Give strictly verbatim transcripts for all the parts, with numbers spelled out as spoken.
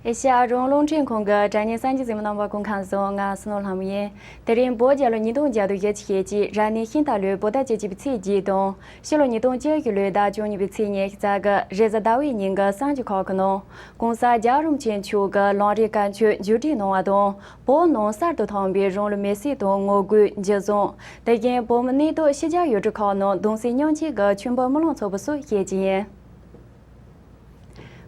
ཨེ་ཤ་ཡ་རང་དབང་རླུང་འཕྲིན་ཁང་གི་དྲ་བརྙན་གསར་འགྱུར་གཟིགས་མོ་རྣམ་པ་སྐུ་ཁམས་བཟང་། ང་བསོད་ནམས་ལྷ་མོ་ཡིན། དེ་རིང་བོད་རྒྱལ་ལོ་ཉིས་སྟོང་བརྒྱ་དང་བཞི་བཅུ་ཞེ་གཅིག་རབ་གནས་ཤིང་རྟ་ལོའི་བོད་ཟླ་བཅུ་གཅིག་པའི་ཚེས་བརྒྱད་དང་། ཕྱི་ལོ་ཉིས་སྟོང་བཅུ་དགུ་ལོའི་ཟླ་བཅུ་གཉིས་པའི་ཚེས་ཉི་ཤུ་རྩ་དགུ་རེས་གཟའ་ཟླ་བའི་ཉིན་གྱི་གསར་འགྱུར་ཁག་གི་ནང་། ྋགོང་ས་རྒྱལ་བ་རིན་པོ་ཆེ་མཆོག་གིས་ལམ་རིམ་བཀའ་ཆོས་བརྒྱུད་སྒྲིག་གནང་བ་དང་། བོད་ནང་གསར་དུ་ཐོན་པའི་རང་ལུས་མེར་སྲེག་དང་ངོ་རྒོལ། འཇུ་བཟུང་། དེ་བཞིན་བོད་མི་གནས་སྡོད་ཕྱི་རྒྱལ་ཡུལ་གྲུ་ཁག་ནང་གདུང་སེམས་མཉམ་སྐྱེད་ཀྱི་མཆོད་འབུལ་སྨོན་ལམ་ཚོགས་པ་སོགས་བཤད་ཀྱི་ཡིན།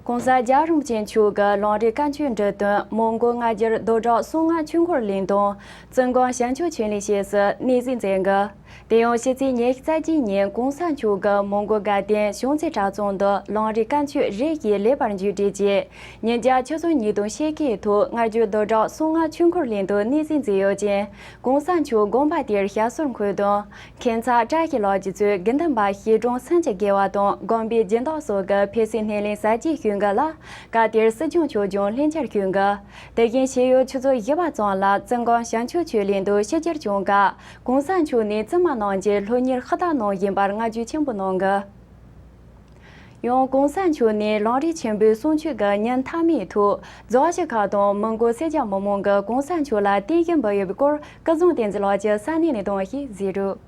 ྋགོང་ས་རྒྱལ་བ་རིན་པོ་ཆེ་མཆོག་གི་ལམ་རིམ་བཀའ་ཆོས་འབྲི་དོན་མོན་གྷོ་སྔ་འགྱུར་རྡོ་གྲགས་གསང་སྔགས་ཆོས་འཁོར་གླིང་དང་ཙུན་དཀོན་བྱང་ཆུབ་ཆོས་གླིང་བཅས་སུ་གནས་གཟིགས་མཛད་འགོ། དེ་ཡང་ཕྱི་ཚེས་ཉི་ཤུ་རྩ་གཅིག་ཉིན་ྋགོང་ས་མཆོག་གིས་མོན་གྷོ་དགའ་ལྡན་བྱང་རྩེ་གྲྭ་ཚང་དུ་ལམ་རིམ་བཀའ་ཆོས་རེ་ཞིག་ལེགས་པར་མཇུག་སྒྲིལ་རྗེས། ཉིན་རྒྱབ་ཆུ་ཚོད་གཉིས་དང་ཕྱེད་ཀའི་ཐོག་སྔ་འགྱུར་རྡོ་གྲགས་གསང་སྔགས་ཆོས་འཁོར་གླིང་དུ་གནས་གཟིགས་མཛད་ཡོད་ཅིང་། ྋགོང་ས་མཆོག་དགོངས་པ་དེར་ཞབས་སོར་འཁོད་དང་། མཁན་ཚབ་བཀྲ་ཤིས་ལགས་ཀྱིས་གཙོས་དགེ་འདུན་པ་སྐྱིལ་ཀྲུང་སེམས་ཀྱི་དགེ་བ་དང་དགོན་པའི་སྦྱིན་བདག་སོགས་ཀྱིས་ཕེབས་བསུའི་སྣེ་ལེན་གཟབ་རྒྱས་ཞུས་འགོ་ལ། སྐབས་དེར་སྲིད་སྐྱོང་ཆོས་སྐྱོང་ལྷན་བཅར་ཞུས་འགོ། དེ་བཞིན་ཕྱི་ཡོལ་ཆུ་ཚོད་བཞི་པ་ཙམ་ལ་ཙུན་དཀོན་བྱང་ཆུབ་ཆོས་གླིང་དུ་ཕྱི་གྱར་བྱུང་སྐབས་ྋགོང་ས་མཆོག་ནས་བཙུན་མ་རྣམས་ཀྱི་སློབ་གཉེར་ཧུར་ཐག་གནང་བཞིན་པར་བསྔགས་བརྗོད་ཆེན་པོ་གནང་འགོ། ཡང་ྋགོང་ས་མཆོག་ནས་ལམ་རིམ་ཆེན་པོའི་གསུང་ཆོས་ཀྱི་ཉིན་མཐའ་མའི་ཐོག་རྫོང་གཞིས་ཁག་དང་མོན་གྷོ་སེར་སྐྱ་མི་མང་གིས་ྋགོང་ས་མཆོག་ལ་རྟེན་གཞི་འབུལ་ཡོད་པའི་སྐོར་སྐུ་གཟུགས་བསྟན་འཛིན་ལགས་ཀྱིས་ས་གནས་ནས་བཏང་བ་ཞིག་གཟིགས་རོགས།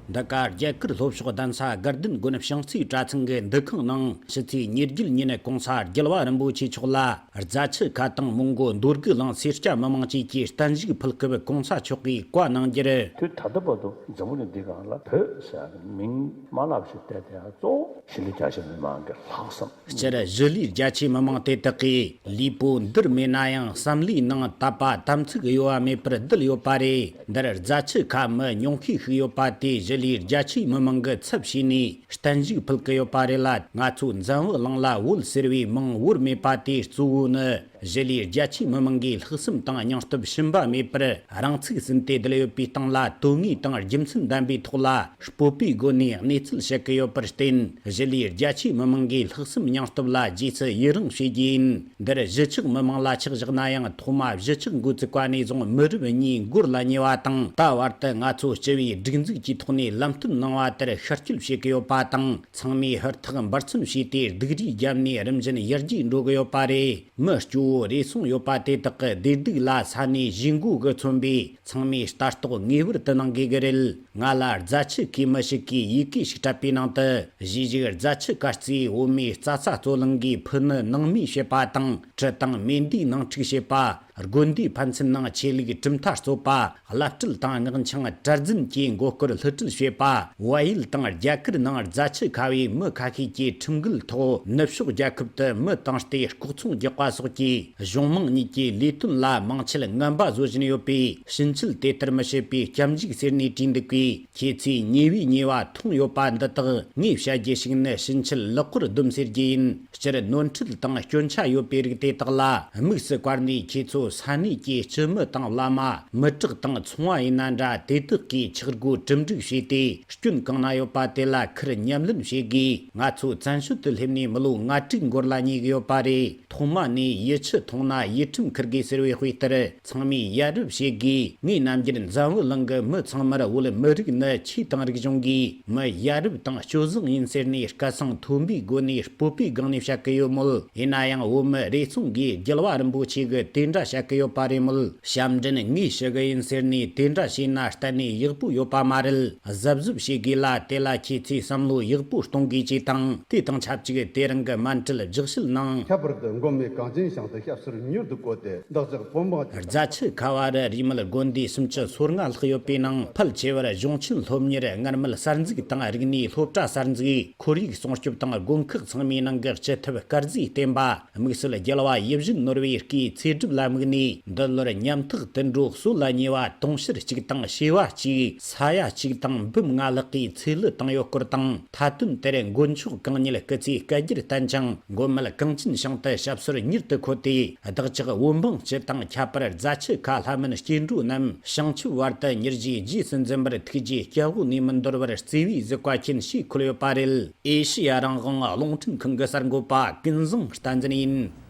འདི་ག་རྒྱ་གར་ལྷོ་ཕྱོགས་གདན་ས་དགའ་ལྡན་དགོན་བྱང་རྩེ་གྲྭ་ཚང་གི་འདུ་ཁང་ནང་ཕྱི་ཚེས་ཉེར་བརྒྱད་ཉིན་ྋགོང་ས་རྒྱལ་བ་རིན་པོ་ཆེ་མཆོག་ལ་རྫ་ཆུ་ཁ་དང་མོན་གྷོ་འདོད་རྒུ་གླིང་སེར་སྐྱ་མི་མང་བཅས་ཀྱིས་བརྟན་བཞུགས་ཕུལ་སྐབས་ྋགོང་ས་མཆོག་གིས་བཀའ་གནང་རྒྱུར། དུས་ད་ལྟ་བར་དུ་འཛམ་བུ་གླིང་འདི་སྒང་ལ་བོད་ཟེར་ཡག་གི་མིང་མ་ལབ་ཞིག་བལྟས་ཏེ་གཙོ་བོ་གཞིས་ལུས་རྒྱ་ཆེ་མི་མང་གི་ལྷག་བསམ། སྤྱིར་གཞིས་ལུས་རྒྱ་ཆེ་མི་མང་དེ་དག་གིས་ལུས་པོ་འདིར་མེད་ན་ཡང་བསམ་བློའི་ནང་དད་པ་དམ་ཚིག་གཡོ་བ་མེད་པར་བསྡད་ཡོད་པ་རེད། འདིར་རྫ་ཆུ་ཁ་མི་ཉུང་ཤས་ཤིག་ཡོད་པ་དེ་གཞིས་ལུས་རྒྱ་ཆེ་མི་མང་གི་ཚབ་བྱས་ནས་བརྟན་བཞུགས་ཕུལ་གི་ཡོད་པ་རེད་ལ། ང་ཚོ་འཛམ་བུ་གླིང་ལ་བོད་ཟེར་བའི་མིང་བོར་མེད་པ་དེ་གཙོ་བོ་ནི། གཞིས་ལུས་རྒྱ་ཆེ་མི་མང་གིས་ལྷག་བསམ་དང་སྙིང་སྟོབས་ཞུམ་པ་མེད་པར་རང་ཚུགས་ཟིན་ཏེ་བསྡད་ཡོད་པའི་སྟེང་ལ། དོན་དངོས་དང་རྒྱུ་མཚན་ལྡན་པའི་ཐོག་ལ་སྤོབས་པའི་སྒོ་ནས་གནས་ཚུལ་བཤད་ཀྱི་ཡོད་པར་བརྟེན། གཞིས་ལུས་རྒྱ་ཆེ་མི་མང་གི་ལྷག་བསམ་སྙིང་སྟོབས་ལ་རྗེས་སུ་ཡི་རང་བྱེད་རྒྱུ་ཡིན། འདིར་གཞིས་ཆགས་མི་མང་ལ་ཆ་བཞག་ན་ཡང་། ཐོག་མ་གཞིས་ཆགས་འགོ་བཙུགས་པ་ནས་བཟུང་མི་རབས་གཉིས་མགོ་ལ་ཉེ་བ་དང་། ད་བར་དུ་ང་ཚོ་སྤྱི་པའི་སྒྲིག་འཛུགས་ཀྱི་ཐོག་ནས་ལམ་སྟོན་གནང་བ་ལྟར་ཤར་བསྐྱོད་བྱེད་ཀྱི་ཡོད་པ་དང་། ཚང་མས་ཧུར་ཐག་འབད་བརྩོན་བྱས་ཏེ་སྡུག་རུས་བརྒྱབ་ནས་རིམ་བཞིན་ཡར་རྒྱས་འགྲོ་གི་ཡོད་པ་རེད། མི་སྐྱོ་བོ་རེ་ཟུང་ཡོད་པ་དེ་དག་གི་བདེ་སྡུག་ལ་ས་གནས་གཞིས་འགོ་གིས་མཚོན་པའི་ཚང་མས་ལྟ་རྟོག་ངེས་པར་དུ་གནང་དགོས་ཀྱི་རེད། ང་ལ་རྫ་ཆུ་ཁའི་མི་ཞིག་གིས་ཡི་གེ་ཞིག་སྤྲད་པའི་ནང་དུ། གཞིས་བཞུགས་རྫ་ཆུ་ཁ་རྩེའི་བོད་མིའི་རྩྭ་ས་རྩོད་གླེང་གིས་ཕུ་ནུ་ནང་མི་བྱེད་པ་དང་། གྲི་དང་མེ་མདའི་ནང་འཁྲུག་བྱེད་པ། དགོན་སྡེའི་ཕན་ཚུན་ནང་ཆོས་ལུགས་གྲུབ་མཐའ་རྩོད་པ། བླ་སྤྲུལ་དང་སྔགས་འཆང་གྲྭ་རྫུན་གྱི་མགོ་སྐོར་བསླུ་བྲིད་བྱེད་པ། བལ་ཡུལ་དང་རྒྱ་གར་ནང་རྫ་ཆུ་ཁ་བའི་མི་ཁ་ཤས་ཀྱིས་ཁྲིམས་འགལ་ཐོག་ནུབ་ཕྱོགས་རྒྱལ་ཁབ་ཏུ་མི་བཏང་སྟེ་ལྐོག་ཚོང་རྒྱག་པ་སོགས་ཀྱིས་གཞུང་མང་གཉིས་ཀྱི་ལས་དོན་ལ་མང་ཆེ་ངན་པ་བཟོ་བཞིན་ཡོད་པས། ཕྱིན་ཆད་དེ་ལྟར་མི་བྱེད་པའི་སྐྱབས་འཇུག་ཟེར་ནས་བྲིས་འདུག་པས། ཁྱེད་ཚོས་ཉེ་བའི་ཉེས་པ་མཐོང་ཡོད་པ་འདི་དག་ངས་བཤད་རྒྱུ་ཞིག་ནི་ཕྱིན་ཆད་ལེགས་པར་སྡོམ་ཟེར་རྒྱུ་ཡིན། སྤྱིར་ནོར་འཁྲུལ་དང་སྐྱོན་ཆ་ཡོད་པའི་རིགས་དེ་དག་ལ་དམིགས་སུ་བཀར་ནས། ཁྱེད་ཚོ་ས་གནས་ཀྱི་སྤྱི་མི་དང་བླ་མ། མི་དྲག་དང་ཚོང་བ་ཡིན་ན་འདྲ། དེ་དག་གིས་ཆག་སྒོ་གྲུབ་འབྲས་བྱས་ཏེ། སྐྱོན་གང་ན་ཡོད་པ་དེ་ལ་ཁུར་ཉམས་ལེན་བྱེད་དགོས། ང་ཚོ་བཙན་བྱོལ་དུ་སླེབས་ནས་མི་ལོ་ལྔ་དྲུག་འགོར་ལ་ཉེ་གི་ཡོད་པ་རེད། ཐོག་མ་ནས་ཡིད་ཆེས་ཐོངས་ན་ཡིད་ཁྲིམས་འཁུར་དགོས་ཟེར་བའི་དཔེ་ལྟར། ཚང་མས་ཡ་རབས་བྱེད་དགོས། ངས་ནམ་རྒྱུན་འཛམ་བུ་གླིང་གི་མི་ཚང་མར་བོད་མི་རིགས་ནི་ཆོས་དང་རིག་གཞུང་གི་མི་ཡ་རབས་དང་སྤྱོད་བཟང་ཡིན་ཟེར་ནས་སྐད་གསང་མཐོན་པོའི་སྒོ་ནས་སྤོབས་པའི་སྒང་ནས་བཤད་ཀྱི་ཡོད་མོད། ཡིན་ན་ཡང་བོད་མི་རེ་ཟུང་གིས་རྒྱལ་བ་རིན་པོ་ཆེ་གིས་དེ་འདྲ་བཤད་ཀྱི་ཡོད་པ་རེད་མོད། ཞབས་འདྲེན་ངས་ཞུ་གི་ཡིན་ཟེར་ནས་དེ་འདྲ་བྱས་ན་གཏན་ནས་ཡག་པོ་ཡོད་པ་མ་རེད། གཟབ་གཟབ་བྱེད་དགོས་ལ། དེ་ལ་ཁྱེད་ཚོས་བསམ་བློ་ཡག་པོ་གཏོང་དགོས་ཅེས་དང་། དེ་དང་ཆབས་ཅིག་དེ་རིང་གི་མཎྜལ་ལྗགས་བཤད་ནང་། ཁྱད་པར་དུ་མགོན་མེད་གངས་ཅན་ཞིང་དུ་ཞབས་སོར་མྱུར་དུ་བཀོད་དེ། བདག་ཅག་བོད་འབངས་ཀྱི། རྫ་ཆུ་ཁ་བར་རེས་མོས་དགོན་སྡེ་སུམ་ཅུ་སོ་ལྔ་ལྷག་ཡོད་པའི་ནང་། ཕལ་ཆེ་བར་གཞུང་ཆེན་སློབ་གཉེར། སྔར་མེད་གསར་འཛུགས་དང་། རིག་གནས་སློབ་གྲྭ་གསར་འཛུགས། ཁོར་ཡུག་སྲུང་སྐྱོབ་དང་། དགོན་ཁག་ཚང་མའི་ནང་གི་སྤྱི་ཐབ་དཀར་རྫས་བསྟེན་པ། དམིགས་བསལ་རྒྱལ་བ་ཡིད་བཞིན་ནོར་བུའི་སྐུའི་ཚེ་སྒྲུབ་ལ་དམིགས་ནས། འདི་ལོར་ཉམ་ཐག་དུད་འགྲོ་གསོད་ལ་ཉེ་བ་དུང་ཕྱུར་གཅིག་དང་བྱེ་བ་གཅིག་ས་ཡ་གཅིག་དང་འབུམ་ལྔ་ལྷག་གིས་ཚེ་བསླུ་བཏང་ཡོད་སྐོར་དང་། མཐའ་དོན་དེར་མགོན་མཆོག་གང་ཉིད་སྐུ་ཚེ་བསྐལ་བརྒྱར་བརྟན་ཅིང་། མགོན་མེད་གངས་ཅན་ཞིང་དུ་ཞབས་སོར་མྱུར་དུ་འཁོད་དེ། བདག་ཅག་བོད་འབངས་སྤྱི་དང་། ཁྱད་པར་རྫ་ཆུ་ཁ་ལྷ་མོན་སྐྱེ་འགྲོ་རྣམས་བྱང་ཆུབ་བར་དུ་མྱུར་རྗེས་རྗེས་སུ་འཛིན་པར། ཐུགས་རྗེ་སྐྱབས་འོག་ནས་མི་འདོར་བར་བརྩེ་བས་གཟིགས་པ་མཁྱེན། ཞེས་འཁོད་ཡོད་པ་རེད། ཨེ་ཤེ་ཡ་རང་དབང་རླུང་འཕྲིན་ཁང་གི་གསར་འགོད་པ་ཀུན་བཟང་བསྟན་འཛིན་ཡིན།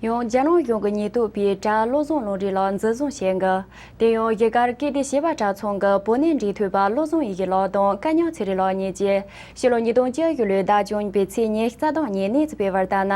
ཡང་རྒྱལ་ནང་གཞུང་གི་ཉེན་རྟོག་པས་དྲ་བློ་བཟང་ལུང་རིགས་ལགས་འཛིན་བཟུང་བྱས་འགི། དེ་ཡང་བཞུགས་སྒར་ཀིརྟི་བྱེས་པ་གྲྭ་ཚང་གི་བོད་གནས་འབྲེལ་མཐུད་པ་བློ་བཟང་ཡེ་ཤེས་ལགས་དང་སྐལ་བཟང་ཚེ་རིང་ལགས་གཉིས་ཀྱིས་ཕྱི་ལོ་ཉིས་སྟོང་བཅུ་བཞི་ལོའི་ཟླ་བཅུ་པའི་ཚེས་ཉི་ཤུ་རྩ་བདུན་ཉིན་གནས་ཚུལ་སྤེལ་བར་ལྟར་ན།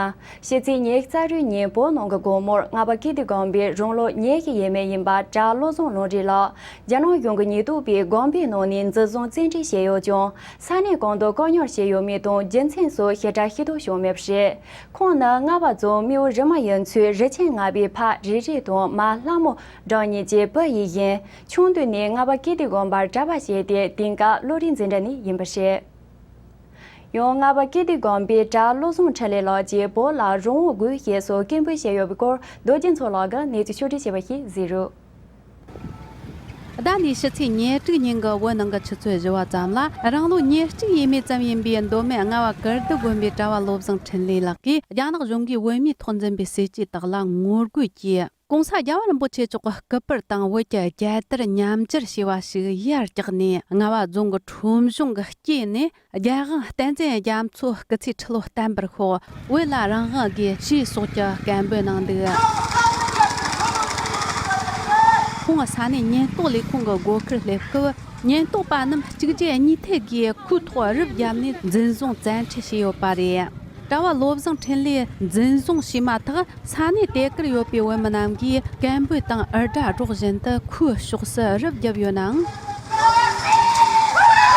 ཕྱི་ཚེས་ཉི་ཤུ་རྩ་དྲུག་ཉིན་བོད་ནང་གི་དགོང་མོར་རྔ་བ་ཀིརྟི་དགོན་པའི་རང་ལོ་ཉི་ཤུ་ཡས་མས་ཡིན་པ་གྲྭ་བློ་བཟང་ལུང་རིགས་ལགས་རྒྱལ་ནང་གཞུང་གི་ཉེན་རྟོག་པས་དགོན་པའི་ནང་ནས་འཛིན་བཟུང་བཙན་ཁྲིད་བྱས་ཡོད་ཀྱང་། ས་གནས་གང་དུ་བཀག་ཉར་བྱས་ཡོད་མེད་དང་རྒྱུ་མཚན་སོགས་ཞིབ་ཕྲ་ཤེས་རྟོགས་བྱུང་མེད་པ་རེད། ཁོང་ནི་རྔ་བ་རྫོང་རྨེའུ་རིབ་མ་ཡུལ་ཚོའི་རི་ཆེན་ལྔ་པའི་ཕ་རེ་རེ་དང་མ་ལྷ་མོ་སྒྲོལ་གཉིས་ཀྱི་བུ་ཡིན་ཞིང་། ཆུང་དུས་ནས་རྔ་བ་ཀིརྟི་དགོན་པར་གྲྭ་པ་བྱས་ཏེ་དེང་སྐབས་བློ་རིག་འཛིན་གྲྭ་ནས་ཡིན་པ་རེད། ཡང་རྔ་བ་ཀིརྟི་དགོན་པའི་གྲྭ་བློ་བཟང་འཕྲིན་ལས་ལགས་ཀྱིས་བོད་ལ་རང་དབང་དགོས་ཞེས་སོགས་སྐད་འབོད་བྱས་ཡོད་པའི་སྐོར་རྡོ་རྗེ་མཚོ་ལགས་ཀྱིས་གནས་ཚུལ་ཕྱོགས་སྒྲིག་བྱས་པ་ཞིག་གཟིགས་རོགས། ཟླ་འདིའི་ཕྱི་ཚེས་ཉེར་དྲུག་ཉིན་གྱི་བོད་ནང་གི་ཆུ་ཚོད་བཞི་པ་ཙམ་ལ། རང་ལོ་ཉེར་གཅིག་ཡས་མས་ཙམ་ཡིན་པའི་མདོ་སྨད་རྔ་བ་ཀིརྟི་དགོན་པའི་གྲྭ་བ་བློ་བཟང་འཕྲིན་ལས་ལགས་ཀྱིས་རྒྱ་ནག་གཞུང་གིས་བོད་མིའི་ཐོག་འཛིན་པའི་སྲིད་ཇུས་དག་ལ་ངོ་རྒོལ་གྱིས། ྋགོང་ས་རྒྱལ་བ་རིན་པོ་ཆེ་མཆོག་གི་སྐུ་པར་དང་བོད་ཀྱི་རྒྱལ་དར་མཉམ་སྦྱར་བྱས་པ་ཞིག་ཡར་བཀྱགས་ནས། རྔ་བ་རྫོང་གི་ཁྲོམ་གཞུང་གི་དཀྱིལ་ནས་རྒྱལ་དབང་བསྟན་འཛིན་རྒྱ་མཚོ་སྐུ་ཚེའི་ཁྲི་ལོ་བརྟན་པར་ཤོག་བོད་ལ་རང་དབང་དགོས་ཞེས་སོགས་ཀྱི་སྐད་འབོད་གནང་འདུག་ཁོང་ས་གནས་ཉེན་རྟོག་ལས་ཁུངས་ཀྱི་སྒོ་ཁར་སླེབས་སྐབས། ཉེན་རྟོག་པ་རྣམས་གཅིག་རྗེས་གཉིས་མཐུད་ཀྱིས་ཁོའི་ཐོག་རུབ་བརྒྱབ་ནས་འཛིན་བཟུང་བཙན་ཁྲིད་བྱས་ཡོད་པ་རེད། གྲྭ་བ་བློ་བཟང་འཕྲིན་ལས་འཛིན་བཟུང་བྱས་མ་ཐག་ས་གནས་དེ་གར་ཡོད་པའི་བོད་མི་རྣམས་ཀྱིས་སྐད་འབོད་དང་འུར་སྒྲ་སྒྲོག་བཞིན་དུ་ཁོའི་ཕྱོགས་སུ་རུབ་བརྒྱབ་ཡོད་ནའང་།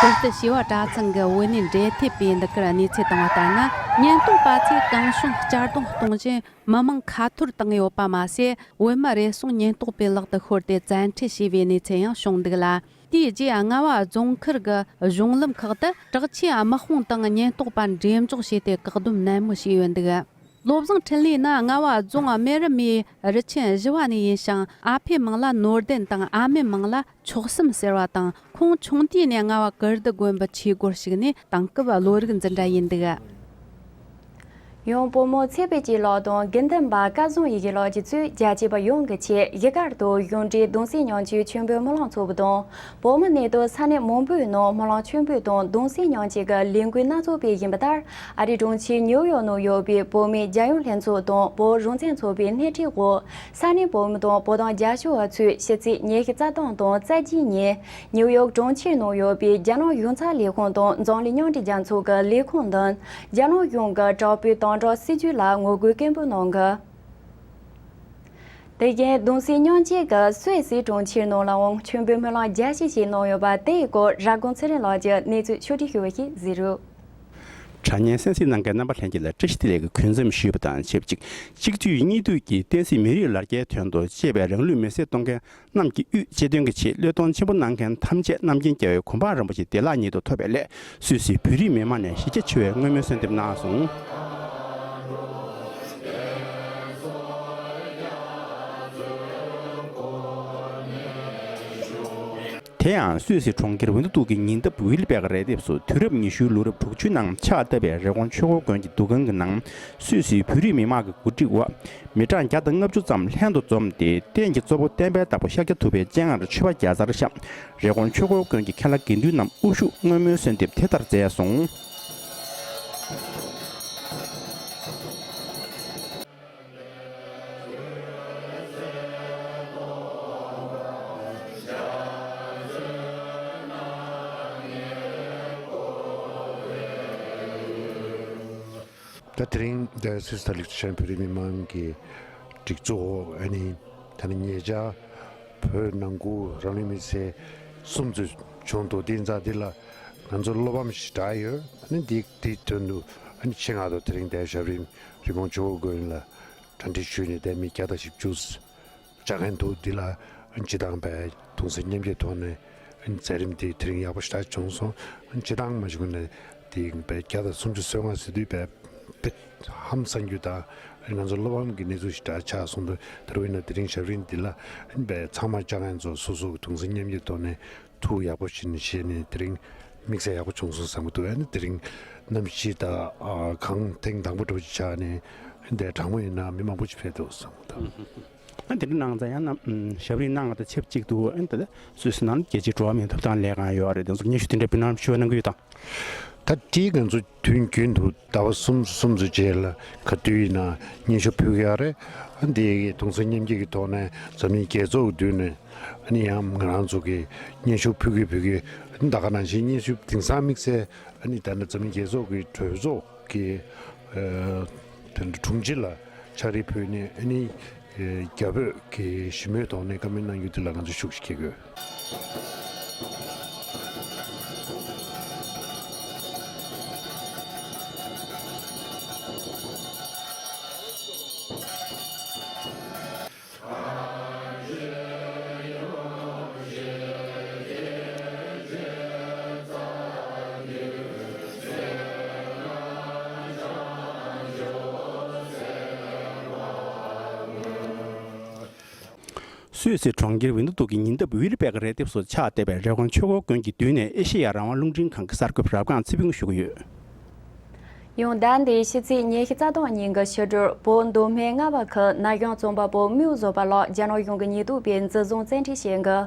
ཀིརྟི་བྱེས་པ་གྲྭ་ཚང་གི་བོད་གནས་འབྲེལ་མཐུད་པས་འདི་གར་གནས་ཚུལ་བཏང་བ་ལྟར་ན། ཉེན་རྟོག་པ་ཚོས་གང་བྱུང་གཅར་རྡུང་གཏོང་བཞིན་མི་མང་ཁ་ཐོར་བཏང་ཡོད་པ་མ་ཟད། བོད་མི་རེ་ཟུང་ཉེན་རྟོག་པའི་ལག་ཏུ་ཤོར་ཏེ་བཙན་ཁྲིད་བྱས་པའི་གནས་ཚུལ་ཡང་བྱུང་འདུག་ལ། དེའི་རྗེས་རྔ་བ་རྫོང་ཁུལ་གྱི་གཞུང་ལམ་ཁག་ཏུ་དྲག་ཆས་དམག་དཔུང་དང་ཉེན་རྟོག་པ་འགྲེམས་འཇོག་བྱས་ཏེ་བཀག་སྡོམ་ནན་མོ་བྱས་ཡོད་འདུག་བློ་བཟང་འཕྲིན་ལས་ནི་རྔ་བ་རྫོང་སྨད་རི་མའི་རི་ཆེན་བཞི་བ་ནས་ཡིན་ཞིང་། ཨ་ཕའི་མིང་ལ་ནོར་ལྡན་དང་ཨ་མའི་མིང་ལ་མཆོག་གསུམ་ཟེར་བ་དང་། ཁོང་ཆུང་དུས་ནས་རྔ་བ་ཀིརྟི་དགོན་པའི་ཆོས་སྒོར་ཞུགས་ནས་དེང་སྐབས་བློ་རིག་འཛིན་གྲྭ་ཡིན་འདུག་ཡང་བུ་མོ་ཚེ་དཔལ་སྐྱིད་ལགས་དང་དགེ་འདུན་པ་སྐལ་བཟང་ཡེ་ཤེས་ལགས་ཀྱིས་གཙོས་རྒྱ་ཆེ་བ་ཡོངས་ཀྱི་ཆེད་བཞུགས་སྒར་དུ་གཞུང་འབྲེལ་གདུང་སྲས་ཉམས་ཆག་མཆོད་འབུལ་སྨོན་ལམ་ཚོགས་པ་དང་། བོད་མི་གནས་སྡོད་ས་གནས་མང་པོའི་ནང་སྨོན་ལམ་མཆོད་འབུལ་དང་གདུང་སྲས་ཉམས་ཆག་གི་ལས་འགུལ་སྣ་ཚོགས་སྤེལ་བཞིན་པ་ལྟར། ཨ་རིའི་གྲོང་ཁྱེར་ནིའུ་ཡོག་ནང་ཡོད་པའི་བོད་མིའི་རྒྱལ་ཡོངས་ལྷན་ཚོགས་དང་བོད་རང་བཙན་ཚོགས་པའི་སྣེ་ཁྲིད་འོག་ས་གནས་བོད་མི་དང་བོད་དོན་རྒྱབ་སྐྱོར་བ་ཚོས་ཕྱི་ཚེས་ཉི་ཤུ་རྩ་གཏོང་དང་རྩ་བརྒྱད་ཉིན། ནིའུ་ཡོག་གྲོང་ཁྱེར་ནང་ཡོད་པའི་རྒྱ་ནག་གཞུང་ཚབ་ལས་ཁུངས་དང་འཛམ་གླིང་མཉམ་འབྲེལ་རྒྱལ་ཚོགས་ཀྱི་ལས་ཁུངས་དང་རྒྱ་ནག་གཞུང་གི་དྲག་པོའི་དམ་དྲག་སྲིད་བྱུས་ལ་ངོ་རྒོལ་སྐད་འབོད་གནང་གི། དེ་བཞིན་གདུང་སྲས་ཉམས་ཆག་གི་སུད་སི་གྲོང་ཁྱེར་ནང་ལའང་མཆོད་འབུལ་སྨོན་ལམ་རྒྱས་བཤད་ཞིག་གནང་ཡོད་པ་དེའི་སྐོར་ར་སྒང་ཚེ་རིང་ལགས་ཀྱིས་གནས་ཚུལ་ཕྱོགས་སྒྲིག་ཞུས་པ་ཞིག་གཟིགས་རོགས། དྲ་བརྙན་གསན་གཟིགས་གནང་མཁན་རྣམ་པ་ལྷན་རྒྱས་ལ་བཀྲ་ཤིས་བདེ་ལེགས་ཀྱི་འཁོད་འཛེམ་ཞུས་པ་དང་ཆབས་ཅིག་གཅིག་བསྡུས་གཉིས་བསྡུས་ཀྱིས་བསྟན་སྲིད་མི་རིགས་ལ་རྒྱའི་དོན་དུ་གཅེས་པའི་རང་ལུས་མེར་སྲེག་གཏོང་མཁན་རྣམས་ཀྱི་དབུས་གཅེས་སྟོན་གྱི་ཆེད་བློས་གཏོང་ཆེན་པོ་གནང་མཁན་ཐམས་ཅད་རྣམ་མཁྱེན་རྒྱལ་བའི་གོ་འཕང་རིན་པོ་ཆེ་བདེ་བླག་ཉིད་དུ་ཐོབ་པའི་སླད། སུད་སི་བོད་རིགས་མི་མང་ནས་གཞི་རྒྱ་ཆེ་བའི་བསྔོ་སྨོན་གསོལ་འདེབས་གནང་སོང་། དེ་ཡང་སུད་སི་གྲོང་ཁྱེར་ཝིན་ཏུ་ཏུག་གི་ཉེ་འདབས་ཝིལ་བེག་རས་དེབ་སུ་དུས་རབས་ཉི་ཤུའི་ལོ་རབས་དྲུག་ཅུའི་ནང་ཕྱག་བཏབ་པའི་རི་ཀོན་ཆོས་འཁོར་དགོན་གྱི་འདུ་ཁང་གི་ནང་། སུད་སིའི་བོད་རིགས་མི་མང་གི་གོ་སྒྲིག་འོག་མི་གྲངས་བརྒྱ་དང་ལྔ་བཅུ་ཙམ་ལྷན་དུ་འཛོམས་ཏེ། རྟེན་གྱི་གཙོ་བོ་བསྟན་པའི་བདག་པོ་ཤཱཀྱ་ཐུབ་པའི་སྤྱན་སྔར་མཆོད་པ་བརྒྱ་རྩར་བཤམས། རི་ཀོན་ཆོས་འཁོར་དགོན་གྱི་མཁན་བླ་དགེ་འདུན་རྣམས་དབུ་བཞུགས་བསྔོ་སྨོན་གསོལ་འདེབས་དེ་ལྟར་མཛད་སོང་། ད་དེ་རིང་འདི་སུད་སི་ལ་ལིག་ཆན་བོད་རིགས་མི་མང་གི་སྒྲིག་འཛུགས་འོག་ཨ་ནི་ད་ནི་ཉེ་ཆར་བོད་ནང་ཁུལ་རང་ལུས་མེར་སྲེག་གསུམ་ཙམ་བྱུང་འདུག་དེ་ཙང་འདི་ལ་ང་ཚོ་བློ་ཕམ་ཞེ་དྲག་ཡོད། ཨ་ནི་འདི་དེའི་དོན་དུ་ཨ་ནི་ཆེད་མངགས་ཐོག་དེ་རིང་འདིར་ཞབས་རིམ་རི་ཀོན་ཆོས་འཁོར་དགོན་ལ་གྲ་སྒྲིག་ཞུས་ནས་འདིར་མི་བརྒྱ་དང་བཞི་བཅུ་བཅར་མཁན་འདུག་འདི་ལ་ཨ་ནི་སྤྱི་བཏང་བའི་གདུང་སེམས་མཉམ་སྐྱེད་ཐོག་ནས་ཨ་ནི་མཛད་རིམ་དེ་དེ་རིང་ཡག་པོ་ཞེ་དྲག་བྱུང་སོང་། ཨ་ནི་སྤྱི་བཏང་མ་གཞི་ཁོ་ནས་དེ་བའི་བརྒྱ་དང་སུམ་ཅུ་སོ་ལྔ་ཟེར་དུས་བའི་དཔེ་ཧང་སང་རྒྱུ་དང་ཨ་ནི་ང་ཚོ་བློ་ཕམ་གྱི་གནས་ཚུལ་ཞེ་དྲག་ཆགས་སོང་འདུག་དེ་འདྲ་ཡིན་ན་དེ་རིང་ཞབས་རིམ་འདི་ལ་ཨ་ནི་བའི་ཚང་མ་བཅར་མཁན་ཚོ་སོ་སོ་གི་གདུང་སེམས་མཉམ་སྐྱེད་ཐོག་ནས་ཐུགས་ཡག་པོ་བྱས་ནས་བྱས་ནས་དེ་རིང་དམིགས་བསལ་ཡག་པོ་བྱུང་སོང་བསམ་གྱི་འདུག་ཨ་ནི་དེ་རིང་གནམ་གཤིས་དང་ཨ་གངས་ཐེངས་དང་པོ་འདྲ་པོ་ཅིག་ཆགས་ནས་ཨ་ནི་དེ་གྲང་མོ་ཡིན་ན་མི་མང་པོ་ཅིག་ཕེབས་འདུག་བསམ་གྱི་འདུག་ཨ་དེ་འདྲ་གནང་ཙང་ཡང་ན་ཞབས་རིམ་གནང་བ་དང་ཆབས་ཅིག་ཏུ་ཨ་ནི་ད་ལྟ་སུད་སི་ནང་རྒྱལ་སྤྱིའི་འགྲོ་བ་མིའི་ཐོབ་ཐང་ལས་ཁང་ཡོད་རེད། དེ་ཚོར་སྙན་ཞུ་དེ་འདྲ་ཕུལ་གནང་ཞུ་བ་གནང་གི་ཡོད་དང་། ད་ ད་དེ་ང་ཚོ་དུས་རྒྱུན་དུ་ཟླ་བ་གསུམ་གསུམ་ཙམ་རྗེས་ལ་ག་དུས་ཡིན་ན་སྙན་ཞུ་ཕུལ་གི་ཡོད་རེད། ཨ་འདི་གདུང་སེམས་མཉམ་སྐྱེད་ཀྱི་ཐོག་ནས་འཛམ་གླིང་རྒྱལ་ཚོགས་ཀྱི་མདུན་ནས་ཨ་ནི་ཡང་ང་རང་ཚོ་གི་སྙན་ཞུ་ཕུལ་གི་ཕུལ་གི་ད་ག་ནང་བཞིན་སྙན་ཞུ་དེང་སང་དམིགས་བསལ་ཨ་ནི་ད་ནི་འཛམ་གླིང་རྒྱལ་ཚོགས་ཀྱི་གྲོས་ཚོགས་ཀྱི་ཨ་དེ་འདྲ་དྲུང་ཆེ་ལ་ཕྱག་བྲིས་ཕུལ་ནས་ཨ་ནི་རྒྱ་བོད་ཀྱི་ཞི་མོལ་ཐོག་ནས་བཀའ་མོལ་གནང་རྒྱུ་དེ་ལ་ང་ཚོས་ཤུགས་ཤིག་རྒྱག་དགོས། སུད་སི་གྲོང་ཁྱེར་ཝིན་ཏུ་ཏུག་གི་ཉེ་འདབས་ཝིར་པེ་ཀ་རི་ལྡེབས་སུ་ཆགས་བསྡད་པའི་རི་ཀོན་ཆོས་འཁོར་དགོན་གྱི་མདུན་ནས་ཨེ་ཤེ་ཡ་རང་དབང་རླུང་འཕྲིན་ཁང་གི་གསར་འགོད་པ་རབ་སྒང་ཚེ་ཕུན་ཞུ་གི་ཡོད། ཡང་ཟླ་འདིའི་ཕྱི་ཚེས་ཉི་ཤུ་རྩ་བདུན་ཉིན་གྱི་ཕྱི་དྲོར་བོད་མདོ་སྨད་རྔ་བ་ཁུལ་ན་གཞོན་རྩོམ་པ་པོ་རྨེའུ་བཟོད་པ་ལགས་རྒྱ་ནག་གཞུང་གི་ཉེས་དོན་པས་འཛིན་བཟུང་བཙན་ཁྲིད་བྱས་འགི།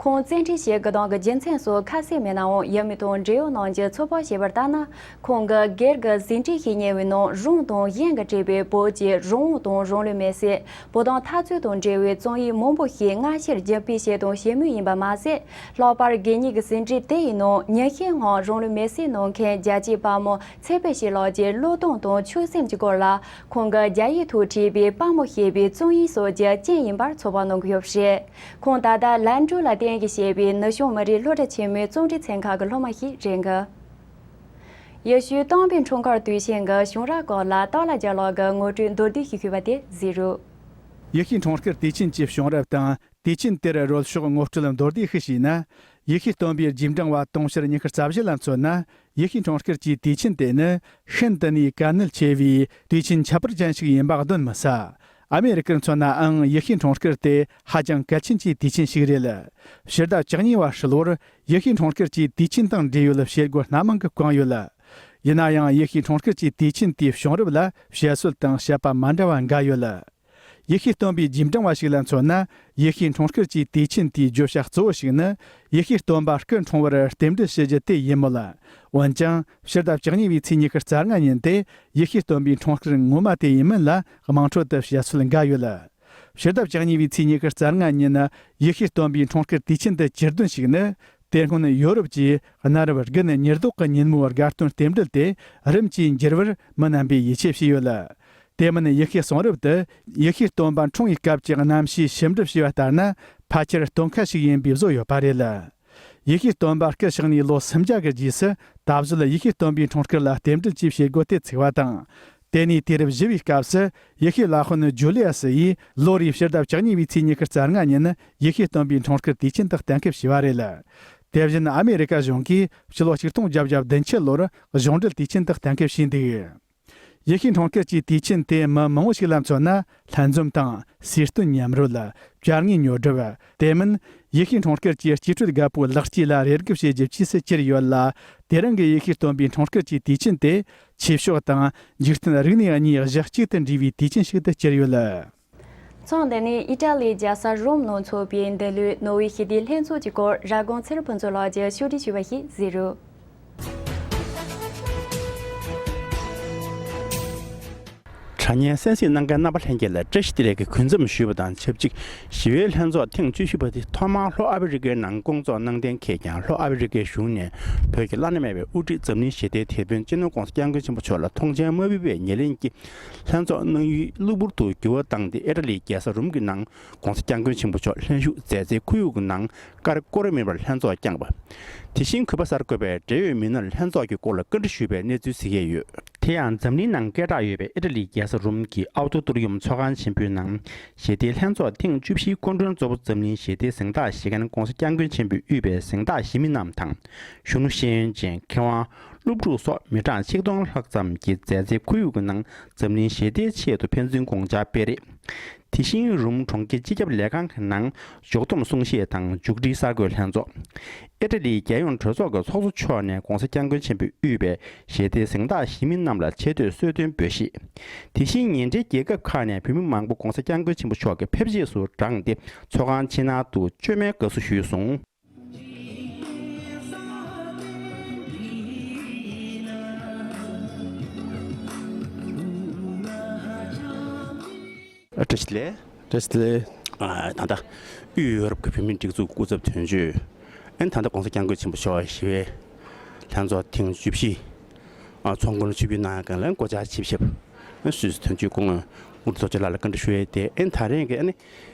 ཁོང་བཙན་ཁྲིད་བྱེད་དགོས་སྟངས་ཀྱི་རྒྱུ་མཚན་སོགས་ཁ་གསལ་མེད་ནའང་ཡབ་མེས་དང་འབྲེལ་ཡོད་རྣམས་ཀྱིས་ཚོད་དཔག་བྱས་པར་ལྟར་ན། ཁོང་གིས་སྒེར་གྱི་ཟིན་བྲིས་ཤིག་རྙེད་པའི་ནང་རང་དང་གཞན་གྱིས་སྤྲད་པའི་བོད་ཀྱི་རང་དབང་དང་རང་ལུས་མེར་སྲེག་བོད་དོན་འཐབ་རྩོད་དང་འབྲེལ་བའི་རྩོམ་ཡིག་མང་པོ་ཞིག་སྔ་ཕྱིར་བསྒྱུར་སྤེལ་བྱས་དང་བྱེད་མུས་ཡིན་པ་མ་ཟད། ལྷག་པར་སྒེར་ཉིད་ཀྱི་ཟིན་བྲིས་དེ་ཡི་ནང་ཉི་ཤུའི་སྔོན་རང་ལུས་མེར་སྲེག་གནང་མཁན་རྒྱལ་གཅེས་དཔའ་མོ་ཚེ་འཕེལ་སྐྱིད་ལགས་ཀྱི་བློས་གཏོང་དང་ཆོད་སེམས་ཀྱི་སྐོར་ལ། ཁོང་གིས་རྒྱ་ཡིག་ཐོག་བྲིས་པའི་དཔའ་མོ་ཞེས་པའི་རྩོམ་ཡིག་སོགས་ཀྱི་རྐྱེན་ཡིན་པར་ཚོད་དཔག་གནང་གི་ཡོད་པ་རེད། ཁོང་ད་ལྟ་ལན་ཀྲུའུ་ལ་བརྟེན་གྱི་བྱས་པའི་ནུབ་བྱང་མི་རིགས་སློབ་གྲྭ་ཆེན་མོའི་རྩོམ་སྒྲིག་ཚན་ཁག་གི་སློབ་མ་ཞིག་རེད་འགི། ཡེ་ཤུའི་སྟོན་པའི་འཁྲུངས་སྐར་དུས་ཆེན་གྱི་བྱུང་རབས་སྐོར་ལ་སྟག་ལྷ་རྒྱལ་ལགས་ཀྱིས་ངོ་སྤྲོད་མདོར་བསྡུས་ཤིག་ཞུས་པ་དེ་གཟིགས་རོགས། ཡེ་ཤུའི་འཁྲུངས་སྐར་དུས་ཆེན་གྱི་བྱུང་རབས་དང་དུས་ཆེན་དེར་རོལ་ཕྱོགས་ངོ་སྤྲོད་མདོར་བསྡུས་ཤིག་བྱས་ན། ཡེ་ཤུའི་སྟོན་པའི་རྗེས་འབྲང་བ་དུང་ཕྱུར་ཉི་ཤུ་རྩ་བཞི་ལ་མཚོན་ན། ཡེ་ཤུའི་འཁྲུངས་སྐར་གྱི་དུས་ཆེན་དེ་ནི་ཤིན་ཏུ་ནས་དཀའ་གནད་ཆེ་བའི་དུས་ཆེན་ཁྱད་པར་ཅན་ཞིག་ཡིན་པ་གདོན་མི་ཟ། ཨ་མེ་རི་ཀར་མཚོན་ནའང་ཡེ་ཤུའི་འཁྲུངས་སྐར་དེ་ཧ་ཅང་གལ་ཆེན་གྱི་དུས་ཆེན་ཞིག་རེད། ཕྱི་ཟླ་བཅུ་གཉིས་པ་ཧྲིལ་བོར་ཡེ་ཤུའི་འཁྲུངས་སྐར་གྱི་དུས་ཆེན་དང་འབྲེལ་ཡོད་བྱེད་སྒོ་སྣ་མང་གི་བསྐངས་ཡོད། ཡིན་ན་ཡང་ཡེ་ཤུའི་འཁྲུངས་སྐར་གྱི་དུས་ཆེན་དེའི་བྱུང་རབས་ལ་བཤད་སྲོལ་དང་བཤད་པ་མ་འདྲ་བ་འགའ་ཡོད། ཡེ་ཤུའི་སྟོན་པའི་རྗེས་འབྲང་བ་ཞིག་ལ་མཚོན་ན། ཡེ་ཤུའི་འཁྲུངས་སྐར་གྱི་དུས་ཆེན་དེའི་བརྗོད་བྱ་གཙོ་བོ་ཞིག་ནི། ཡེ་ཤུའི་སྟོན་པ་སྐུ་འཁྲུངས་པར་རྟེན་འབྲེལ་ཞུ་རྒྱུ་དེ་ཡིན་མོད། འོན་ཀྱང་། ཕྱི་ཟླ་བཅུ་གཉིས་པའི་ཚེས་ཉི་ཤུ་རྩ་ལྔ་ཉིན་དེ་ཡེ་ཤུའི་སྟོན་པའི་འཁྲུངས་སྐར་ངོ་མ་དེ་ཡིན་མིན་ལ་དམངས་ཁྲོད་དུ་བཤད་སྲོལ་འགའ་ཡོད། ཕྱི་ཟླ་བཅུ་གཉིས་པའི་ཚེས་ཉི་ཤུ་རྩ་ལྔ་ཉིན་ཡེ་ཤུའི་སྟོན་པའི་འཁྲུངས་སྐར་དུས་ཆེན་དུ་གྱུར་དོན་ཞིག་ནི། དེ་སྔོན་ཡོ་རོབ་ཀྱིས་གནའ་རབས་དགུན་ཉི་ལྡོག་གི་ཉིན་མོའི་དགའ་སྟོན་རྟེན་འབྲེལ་དེ་རིམ་གྱིས་འགྱུར་བར་མི་རྣམ་པས་ཡིད་ཆེས་བྱས་ཡོད། དེ་མིན་ཡེ་ཤུའི་གསུང་རབ་ཏུ་ཡེ་ཤུའི་སྟོན་པ་འཁྲུངས་པའི་སྐབས་ཀྱི་གནམ་གཤིས་ཞིབ་འབྲི་བྱས་པ་ལྟར་ན་ཕལ་ཆེར་སྟོན་ཁ་ཞིག་ཡིན་པའི་བཟོ་ཡོད་པ་རེད། ཡེ་ཤུའི་སྟོན་པ་སྐུ་གཤེགས་ནས་ལོ་སུམ་བརྒྱ་གི་རྗེས་སུ་ད་གཟོད་ཡེ་ཤུའི་སྟོན་པའི་འཁྲུངས་སྐར་ལ་རྟེན་འབྲེལ་གྱི་བྱེད་སྒོ་དེ་ཚུགས་པ་དང་། དེ་ནས་དུས་རབས་བཞི་བའི་སྐབས་སུ་ཡེ་ཤུའི་བླ་དཔོན་ཇུ་ལི་ཡ་སི་ཡིས་ལོ་རེའི་ཕྱི་ཟླ་བཅུ་གཉིས་པའི་ཚེས་ཉི་ཤུ་རྩ་ལྔ་ཉིན་ཡེ་ཤུའི་སྟོན་པའི་འཁྲུངས་སྐར་དུས་ཆེན་དུ་གཏན་འཁེལ་བྱས་པ་རེད། དེ་བཞིན་ཨ་མེ་རི་ཀ་གཞུང་གིས་ཕྱི་ལོ་ཆིག་སྟོང་བརྒྱད་བརྒྱ་བདུན་ཅུ་ལོར་གཞུང་འབྲེལ་དུས་ཆེན་དུ་གཏན་འཁེལ་བྱས་འདུག་ཡེ་ཤུའི་འཁྲུངས་སྐར་གྱི་དུས་ཆེན་དེ་མི་མང་བོ་ཞིག་ལ་མཚོན་ན་ལྷན་འཛོམས་དང་། སྲིད་དོན་མཉམ་རོལ། བྱ་དངོས་ཉོ་སྒྲུབ། དེ་མིན། ཡེ་ཤུའི་འཁྲུངས་སྐར་གྱི་སྐྱེས་སྤྲོད་རྒད་པོའི་ལག་སྐྱེས་ལ་རེ་སྒུག་བྱེད་རྒྱུ་བཅས་སུ་གྱུར་ཡོད་ལ། དེ་རིང་གི་ཡེ་ཤུའི་སྟོན་པའི་འཁྲུངས་སྐར་གྱི་དུས་ཆེན་དེ། ཆོས་ཕྱོགས་དང་འཇིག་རྟེན་རིག་གནས་གཉིས་གཞི་གཅིག་ཏུ་འདྲེས་པའི་དུས་ཆེན་ཞིག་ཏུ་གྱུར་ཡོད། མཚམས་འདི་ནས་ཨི་ཊ་ལིའི་རྒྱལ་ས་རོམ་ནང་འཚོགས་པའི་འདི་ལོའི་ནོ་བྷེལ་ཞི་བདེའི་ལྷན་ཚོགས་ཀྱི་སྐོར་ར་སྒང་ཚེ་རིང་ཕུན་ཚོགས་ལགས་ཀྱིས་ཕྱོགས་སྒྲིག་ཞུས་པ་ཞིག་གཟིགས་རོགས། དྲ་བརྙན་གསན་གཟིགས་གནང་མཁན་རྣམ་པ་ལྷན་རྒྱས་ལ་བཀྲ་ཤིས་བདེ་ལེགས་ཀྱི་གུས་འཛོམས་ཞུས་པ་དང་ཆབས་ཅིག་ཞི་བའི་ལྷན་ཚོགས་ཐེངས་བཅུ་བཞི་པ་དེ་ཐོག་མར་ལྷོ་ཨ་ཕི་རི་ཀའི་ནང་སྐོང་ཚོགས་གནང་གཏན་འཁེལ་ཀྱང་། ལྷོ་ཨ་ཕི་རི་ཀའི་གཞུང་ནས་བོད་ཀྱི་བླ་ན་མེད་པའི་དབུ་ཁྲིད་འཛམ་གླིང་ཞི་བདེའི་དེད་དཔོན་སྤྱི་ནོར་༧གོང་ས་༧སྐྱབས་མགོན་ཆེན་པོ་མཆོག་ལ་ཐོངས་མཆན་མ་ཕུལ་བའི་ཉེར་ལེན་གྱིས་ལྷན་ཚོགས་གནང་ཡུལ་གློ་བུར་དུ་འགྱུར་བ་བཏང་སྟེ། ཨི་ཊ་ལིའི་རྒྱལ་ས་རོམ་གྱི་ནང་༧གོང་ས་༧སྐྱབས་མགོན་ཆེན་པོ་མཆོག་ལྷན་བཞུགས་མཛད་སའི་ཁོར་ཡུག་གི་ནང་ཀ་རེ་ཀོ་རེ་མེད་པར་ལྷན་ཚོགས་བསྐྱངས་པ། དེ་བཞིན་གུས་པ་གསར་འགོད་པས་འབྲེལ་ཡོད་མི་སྣར་ལྷན་ཚོགས་ཀྱི་སྐོར་ལ་བཀའ་འདྲི་ཞུས་པའི་གནས་ཚུལ་གཟིགས་ཡས་ཡོད། དེ་ཡང་འཛམ་གླིང་ནང་སྐད་གྲགས་ཡོད་པའི་ཨི་ཊ་ལིའི་རྒྱལ་ས་རོམ་གྱི་ཨའུ་ཏོ་ཏུ་རི་ཡུམ་ཚོགས་ཁང་ཆེན་པོའི་ནང་ཞི་བདེའི་ལྷན་ཚོགས་ཐེངས་བཅུ་བཞིའི་སྐུ་མགྲོན་གཙོ་བོ་འཛམ་གླིང་ཞི་བདེའི་གཟེངས་རྟགས་བཞེས་མཁན་༧གོང་ས་༧སྐྱབས་མགོན་ཆེན་པོས་དབུས་པའི་གཟེངས་རྟགས་བཞེས་མི་རྣམས་དང་། གཞོན་ནུ་ཤེས་ཡོན་ཅན། མཁས་དབང་། སློབ་ཕྲུག་སོགས་མི་གྲངས་ཆིག་སྟོང་ལྷག་ཙམ་གྱིས་མཛད་སའི་ཁོར་ཡུག་གི་ནང་འཛམ་གླིང་ཞི་བདེའི་ཆེད་དུ་ཕན་ཚུན་དགོངས་འཆར་སྤེལ་རེས། དེ་བཞིན་རོམ་གྲོང་ཁྱེར་སྤྱི་ཁྱབ་ལས་ཁང་གི་ནང་ཇོག་སྡོམ་གསུང་བཤད་དང་མཇུག་སྒྲིལ་གསར་འགོད་ལྷན་ཚོགས། ཨི་ཊ་ལིའི་རྒྱལ་ཡོངས་གྲོས་ཚོགས་ཀྱི་ཚོགས་གཙོ་མཆོག་ནས་༧གོང་ས་༧སྐྱབས་མགོན་ཆེན་པོས་དབུས་པའི་ཞི་བདེའི་གཟེངས་རྟགས་བཞེས་མི་རྣམས་ལ་ཆེ་བསྟོད་གསོལ་སྟོན་འབུལ་བཞེས། དེ་བཞིན་ཉེ་འབྲེལ་རྒྱལ་ཁབ་ཁག་ནས་བོད་མི་མང་པོ་༧གོང་ས་༧སྐྱབས་མགོན་ཆེན་པོ་མཆོག་གི་ཕེབས་རྗེས་སུ་འབྲངས་ཏེ་ཚོགས་ཁང་ཕྱི་ནང་དུ་བཅོས་མའི་དགའ་བསུ་ཞུས་སོང་། བཀྲ་ཤིས་བདེ་ལེགས། བཀྲ་ཤིས་བདེ་ལེགས། ཨ། ད་ལྟ་དབུས་ཡོ་རོབ་ཀྱི་བོད་མིའི་སྒྲིག་འཛུགས་སྐུ་ཚབ་དོན་གཅོད། ཨན། ད་ལྟ་༸གོང་ས་༸སྐྱབས་མགོན་ཆེན་པོ་མཆོག་ཞི་བའི་ལྷན་ཚོགས་ཐེངས་བཅུ་བཞི། ཨ། ཚོགས་འཁོར་ཆིབས་བསྒྱུར་གནང་ཡག་ལ་སྐུ་བཅར་ཆིབས་ཞབས་སུད་སི་དོན་གཅོད་སྐུ་ངོ་དབུ་ཁྲིད་ཚོགས་གཙོ་ལགས་ལ་བཀའ་འདྲི་ཞུ་ཡས་ཏེ། ཨན། ད་རེས་ཀྱི་ཨ་ནི་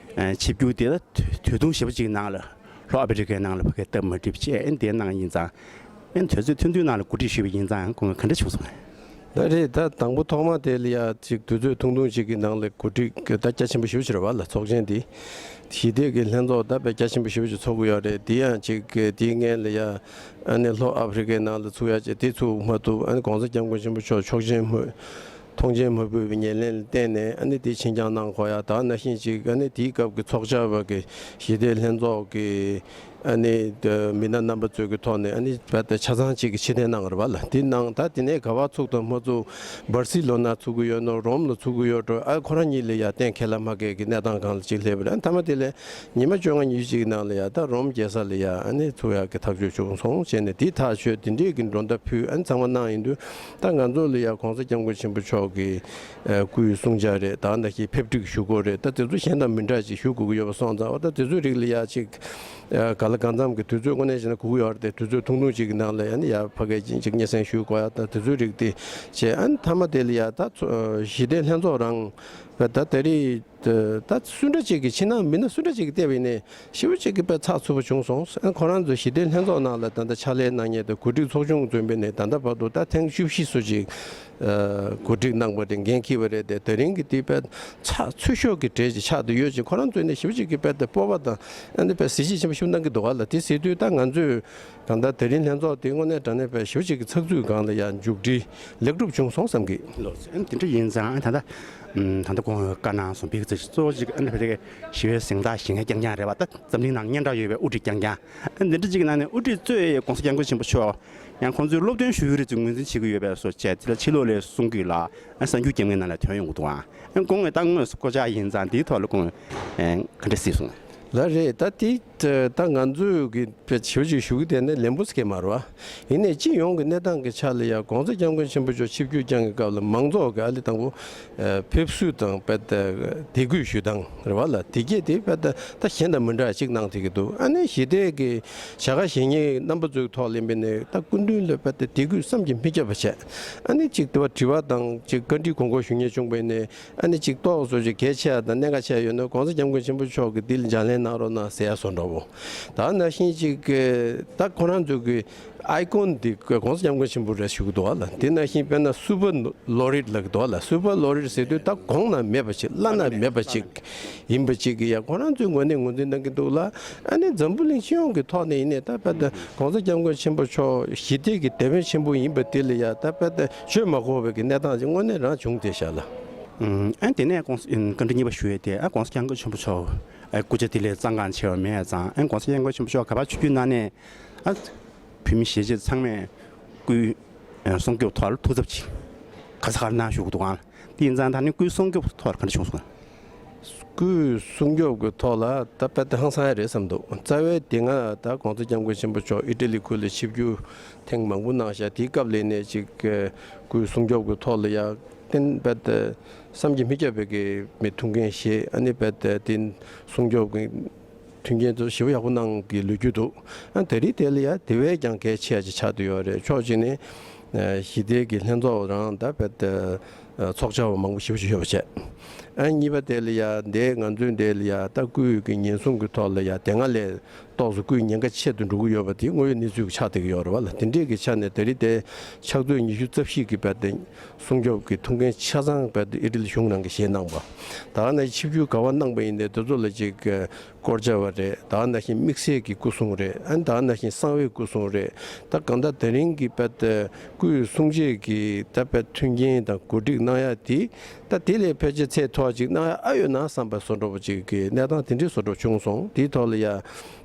ཆིབས་བསྒྱུར་དེ་ད་དུས་ཐུང་ཞེ་པོ་ཅིག་ནང་ལ་ལྷོ་ཨ་ཕི་རི་ཀའི་ནང་ལ་ཕ་གིར་སྟབས་མ་འགྲིག་པ་བྱས། ཨན། དེ་གནང་ཡིན་ཙང་། ཨན། དུས་ཚོད་ཐུང་ཐུང་ནང་ལ་གོ་སྒྲིག་ཞུས་པ་ཡིན་ཙང་ཁོང་ག་འདྲ་བྱུང་སོང་། ད་རེད། ད་དང་པོ་ཐོག་མ་དེ་ལ་ཡ་ཅིག་དུས་ཚོད་ཐུང་ཐུང་ཅིག་གི་ནང་ལ་གོ་སྒྲིག་ད་རྒྱ་ཆེན་པོ་ཞེ་པོ་ཅིག་རེད་པ་ལ། ཚོགས་ཆེན་འདི་ཞི་བདེ་གི་ལྷན་ཚོགས་ད་དཔེ་རྒྱ་ཆེན་པོ་ཞེ་པོ་ཅིག་ཚོགས་ཀྱི་ཡོད་རེད། དེ་ཡང་ཅིག་དེའི་སྔོན་ལ་ཡ་ཨ་ནི་ལྷོ་ཨ་ཕི་རི་ཀའི་ནང་ལ་ཚུགས་ཡ་ཅིག་དེ་ཚུགས་མ་ཐུབ། ཨ་ནི་༸གོང་ས་༸སྐྱབས་མགོན་ཆེན་པོ་མཆོག་ཆོག་མཆན་མ་མཐོང་མཆན་མ་ཕུལ་བའི་ཉེར་ལེན་ལ་བརྟེན་ནས། ཨ་ནི་དེ་ཕྱིར་འགྱངས་གནང་དགོས་ཡ། ད་ནང་བཞིན་ཅིག་ཨ་ནི་དེའི་སྐབས་ཀྱི་ཚོགས་བཅར་བ་གི་ཞི་བདེ་ལྷན་ཚོགས་ཀྱི་ཨ་ནི་མི་སྣ་རྣམ་པ་ཚོའི་གི་ཐོག་ནས་ཨ་ནི་རྦད་དེ་ཆ་ཚང་གཅིག་གི་ཕྱིར་འཐེན་གནང་རེད་པ་ལ། དེ་ནང་ད་དེ་ནས་ག་པར་ཚུགས་དང་མ་ཚུགས། སྦར་སི་ལོ་ན་ཚུགས་ཀྱི་ཡོད་ནོ། རོམ་ལ་ཚུགས་ཀྱི་ཡོད་འགྲོ། ཨ། ཁོ་རང་གཉིས་ལ་ཡ་གཏན་འཁེལ་ལ་མ་འཁེལ་གི་གནས་སྟངས་སྒང་ལ་ཅིག་སླེབས་པ་རེད། ཨ། མཐའ་མ་དེ་ལ་ཉི་མ་བཅོ་ལྔ་ཉི་ཤུ་ཅིག་ནང་ལ་ཡ་ད་རོམ་རྒྱལ་ས་ལ་ཡ་ཨ་ནི་ཚུགས་ཡག་གི་ཐག་གཅོད་བྱུང་སོང་བྱས་ནས། དེ་ཐག་ཆོད་དེ་འདྲས་གི་མགྲོན་བརྡ་ཕུལ། ཨ་ནི་ཚང་མ་གནང་ཡིན་དུས། ད་ང་ཚོ་ལ་ཡ་༸གོང་ས་༸སྐྱབས་མགོན་ཆེན་པོ་མཆོག་གི་ཨ། སྐུའི་གསུང་བཅར་རེད། ད་ནང་བཞིན་ཕེབས་འཁྲིད་ཞུ་དགོས་རེད། ད་དེ་ཚོ་གཞན་དང་མི་འདྲ་ཅིག་ཞུ་དགོས་ཀྱི་ཡོད་པ་སོང་ཙང་། འོ། ད་དེ་ཚོའི་རིགས་ལ་ཡ་ཅིག་ཨ། གང་ལ་གང་འཚམ་གྱི་དུས་ཚོད་དངོས་གནས་བྱས་ན་དགོས་ཀྱི་ཡོད་རེད་དེ། དུས་ཚོད་ཐུང་ཐུང་ཅིག་གི་ནང་ལ་ཡ་ནི་ཡ་ཕ་གིར་ཅིག་སྙན་སེང་ཞུ་དགོས་ཡ། ད་དེ་ཚོའི་རིགས་དེ་བྱས། ཨ་ནི་མཐའ་མ་དེ་ལ་ཡ་ད་ཚོ་ཞི་བདེ་ལྷན་ཚོགས་རང་བས་ད་ད་རེས་ད་སུ་འདྲ་ཅིག་གི་ཕྱི་ནང་མི་སྣ་སུ་འདྲ་ཅིག་གི་བལྟས་པ་ཡིན་ནའི་ཞེ་པོ་ཅིག་གི་དཔེ་ཚགས་ཚུད་པོ་བྱུང་སོང་། ཨ་ནི་ཁོ་རང་ཚོ་ཞི་བདེ་ལྷན་ཚོགས་ནང་ལ་ད་ལྟ་ཕྱག་ལས་གནང་མཁན་དང་གོ་སྒྲིག་ཚོགས་ཆུང་ཚོ་ཡིན་པ་ནས་ད་ལྟ་བར་དུ་ད་ཐེངས་བཅུ་བཞི་སོ་ཅིག་ཨ། གོ་སྒྲིག་གནང་བ་རེད། འགན་འཁྱེར་བ་རེད་དེ། དེ་རིང་གི་དེ་དཔེ་ཚགས་ཚུད་ཤོས་ཀྱི་གྲས་ཅིག་ཆགས་བསྡད་ཡོད་ཅིང་། ཁོ་རང་ཚོས་ནི་ཞེ་པོ་ཅིག་གི་དཔེ་དེ་སྤོབས་པ་དང་ཨ་ནི་དཔེ་གཟི་བརྗིད་ཆེན་པོ་ཞིག་གནང་གི་འདུག་ག་ལ། དེ་ཟེར་དུས་ད་ང་ཚོས་ད་ལྟ་དེ་རིང་ལྷན་ཚོགས་དེ་དངོས་གནས་དྲང་གནས་དཔེ་ཞེ་པོ་ཅིག་གི་ཚགས་ཚུད་སྒང་ལ་ཡང་མཇུག་སྒྲིལ་ལེགས་གྲུབ་བྱུང་སོང་བསམ་གི། ལགས་སོ། ཨ་ནི་དེ་འདྲ་ཡིན་ཙང་ད་ལྟ་ད་ལྟ་ཁོང་བཀའ་གནང་སོང་། ཕ་གི་ཚོ་གཙོ་བོ་ཅིག་ཨ་ནི་ཕ་གི་ཞི་བའི་གཟེངས་རྟགས་བཞེས་མཁན་རྐྱང་རྐྱང་རེད་པ། ད་འཛམ་གླིང་ནང་སྙན་གྲགས་ཡོད་པའི་དབུ་ཁྲིད་རྐྱང་རྐྱང་། ཨ་ནི་འདི་འདྲ་ཅིག་གི་ནང་ནས་དབུ་ཁྲིད་གཙོས་༸གོང་ས་༸སྐྱབས་མགོན་ཆེན་པོ་མཆོག་ཡང་ཁོང་ཚོས་སློབ་སྟོན་ཞུ་གི་རེད་ཅེས་ངོས་འཛིན་བྱེད་ཀྱི་ཡོད་པས་སོགས་བྱས། དེ་ལ་ཕྱི་ལོགས་ལ་གསུང་སྐད་ལ་གསར་འགྱུར་རྒྱབ་མཁན་ནང་ལ་ཐོན་ཡོང་གི་འདུག་ཨང་། ཁོང་ད་དངོས་སུ་སྐུ་བཅར་ཡིན་ཙང་། དེའི་ཐོག་ལ་ཁོང་ག་འདྲ་གསུངས་སོང་། ལགས་རེད། ད་དེ་ད་ང་ཚོས་གི་བེད་ཞུ་ཅིག་ཞུ་གི་དེ་ནི་ལན་པོ་ཟེར་གི་མ་རེད་པ། ཡིན་ནའི་སྤྱི་ཡོངས་ཀྱི་གནས་སྟངས་ཀྱི་ཆ་ལ་ཡང་༸གོང་ས་༸སྐྱབས་མགོན་ཆེན་པོ་མཆོག་ཆིབས་བསྒྱུར་བསྐྱངས་ཀྱི་སྐབས་ལ་མང་ཚོགས་ཀྱི་ཨ་ལི་དང་པོ་ཕེབས་བསུ་དང་བེད་དད་གུས་ཞུ་སྟངས་རེད་པ་ལ། དེ་གས་དེ་བེད་ད་གཞན་དང་མི་འདྲ་ཅིག་གནང་བསྡད་ཀྱི་འདུག་ཨ་ནི་ཞི་བདེ་གི་བྱ་དགའ་བཞེས་མཁན་རྣམ་པ་ཚོའི་ཐོག་ལ་ཡིན་པ་ནས་ད་སྐུ་མདུན་ལ་བེད་ད་དད་གུས་བསམ་གྱིས་མི་ཁྱབ་པ་བྱས། ཨ་ནི་ཅིག་དེ་བ་དྲི་བ་དང་ཅིག་བཀའ་འདྲི་གོང་གོ་ཞུ་མཁན་བྱུང་བ་ཡིན་ནའི། ཨ་ནི་ཅིག་ཏོག་ཙམ་ཅིག་གལ་ཆེ་ཡ་དང་གནད་འགག་ཆེ་ཡ་ཡོད་ན་༸གོང་ས་༸སྐྱབས་མགོན་ཆེན་པོ་མཆོག་གིས་འདི་ལ་ལྗགས་ལན་གནང་རོགས་གནང་ཟེར་ཡ་བཟོ་འདྲ་བོ། ད་ནང་བཞིན་ཅིག་ད་ཁོ་རང་ཚོ་གི་ཨའི་ཀོན་འདི་༸གོང་ས་༸སྐྱབས་མགོན་ཆེན་པོ་རེད་ཞུ་གི་འདུག་བ་ལ། དེ་ནང་བཞིན་དཔེར་ན་སུ་པར་ལོ་རིད་ལབ་གི་འདུག་བ་ལ། སུ་པར་ལོ་རིད་ཟེར་དུས་ད་གོང་ན་མེད་པ་ཅིག་བླ་ན་མེད་པ་ཅིག་ཡིན་པ་ཅིག་གི་ཡ་ཁོ་རང་ཚོའི་ངོས་ནས་ངོས་འཛིན་གནང་གི་འདུག་ལ། ཨ་ནི་འཛམ་བུ་གླིང་སྤྱི་ཡོངས་ཀྱི་ཐོག་ནས་ཡིན་ནའི་ད་དཔེ་ད་༸གོང་ས་༸སྐྱབས་མགོན་ཆེན་པོ་མཆོག་ཞི་བདེ་གི་དེད་དཔོན་ཆེན་པོ་ཡིན་པ་དེ་ལ་ཡ་ད་དཔེ་ད་བརྗོད་མ་དགོས་པའི་གི་གནས་སྟངས་ཅིག་དངོས་གནས་རང་བྱུང་བསྡད་ཤག་ལ། ཨ་ནི་དེ་ནས་༸གོང་ས་ཨ་ནི་བཀའ་འདྲི་གཉིས་པ་ཞུ་ཡས་དེ། ཨ། ༸གོང་ས་༸སྐྱབས་མགོན་ཆེན་པོ་མཆོག་ཨ་སྐུ་ཕྱྭ་དེ་ལས་གཙང་ཁང་ཆེ་བ་མེད་ཙང་། ཨ་༸གོང་ས་༸སྐྱབས་མགོན་ཆེན་པོ་མཆོག་ག་པར་ཆིབས་བསྒྱུར་གནང་ནས། ཨ། བོད་མི་གཞིས་བྱེས་ཚང་མས་སྐུའི་ཨ་སྲུང་སྐྱོབ་ཐོག་ལ་ཐུགས་འཚབ་ཅིག་ག་ས་ག་ལ་གནང་བཞུགས་འདུག་ཨང་། དེ་ཡིན་ཙང་ད་ནི་སྐུའི་སྲུང་སྐྱོབ་ཐོག་ལ་ག་འདྲ་བྱུང་སོང་། སྐུའི་སྲུང་སྐྱོབ་ཀྱི་ཐོག་ལ་ད་དཔེ་ད་ཧང་སང་ཡ་རེད་བསམ་འདུག་རྩ་བའི་དེ་སྔ་ད་༸གོང་ས་༸སྐྱབས་མགོན་ཆེན་པོ་མཆོག་ཨི་ཊ་ལི་ཁུལ་ལ་ཆིབས་བསྒྱུར་ཐེངས་མང་པོ་གནང་ཤག་དེའི་སྐབས་ལ་ནས་ཅིག་སྐུའི་སྲུང་སྐྱོབ་ཀྱི་ཐོག་ལ་ཡ་གཏན་དཔེ་ད་བསམ་གྱིས་མི་ཁྱབ་པའི་གི་མི་ཐུགས་འགན་བཞེས། ཨ་ནི་དཔེ་ད་དེ་སྲུང་སྐྱོབ་ཀྱི་མཐུན་རྐྱེན་ཚོ་ཞེ་པོ་ཡག་པོ་གནང་གི་ལོས་རྒྱུས་འདུག་ཨ། ད་རེས་དེ་ལ་ཡ་དེ་བས་ཀྱང་གལ་ཆེ་ཡ་ཅིག་ཆགས་བསྡད་ཡོད་རེད། ཕྱོགས་གཅིག་ནས་ཨ་ཞི་བདེ་གི་ལྷན་ཚོགས་རང་ད་དཔེ་ད་ཚོགས་བཅར་བ་མང་པོ་ཞེ་པོ་ཅིག་ཡོད་པ་བྱས། ཨ། གཉིས་པ་དེ་ལ་ཡ་འདས་ང་ཚོའི་འདས་ལ་ཡ་ད་སྐུའི་གི་ཉེན་སྲུང་གི་ཐོག་ལ་ཡ་དེ་སྔ་ལས་ཏོག་ཙམ་སྐུའི་ཉེན་ཁ་ཆེ་རུ་འགྲོ་གི་ཡོད་པ་དེ་དངོས་ཡོད་གནས་ཚུལ་ཆགས་བསྡད་ཀྱི་ཡོད་རེད་བ་ལ། དེ་འདྲས་ཀྱི་ཆ་ནས་ད་རེས་དེ་ཕྱག་ཚོད་ཉི་ཤུ་རྩ་བཞི་གི་དཔེ་དེ་སྲུང་སྐྱོབ་ཀྱི་ཐུགས་འགན་ཆ་ཚང་དཔེ་དེ་ཨི་ཊ་ལི་གཞུང་ནང་གི་བཞེས་གནང་བ། ད་ནི་ཆིབས་བསྒྱུར་ག་པར་གནང་པ་ཡིན་ནའི་དེ་ཚོ་ལ་ཅིག་སྐོར་བྱ་བ་རེད། ད་ནང་བཞིན་དམིགས་བསལ་གྱི་སྐུ་སྲུང་རེད། ཨ་ནི་ད་ནང་བཞིན་གསང་བའི་སྐུ་སྲུང་རེད། ད་གང་ལྟར་དེ་རིང་གི་དཔེ་དེ་སྐུའི་སྲུང་བྱེད་ཀྱི་ད་དཔེ་མཐུན་རྐྱེན་དང་གོ་སྒྲིག་གནང་ཡ་དེ། ད་དེ་ལས་ཕལ་ཆེར་ཚད་མཐོ་བ་ཅིག་གནང་ཡ་ཨ་ཡོད་ན་བསམ་པ་བཟོ་འདྲ་པོ་ཅིག་གི་གནས་སྟངས་དེ་འདྲའི་བཟོ་འདྲ་བྱུང་སོང་། དེའི་ཐོག་ལ་ཡ་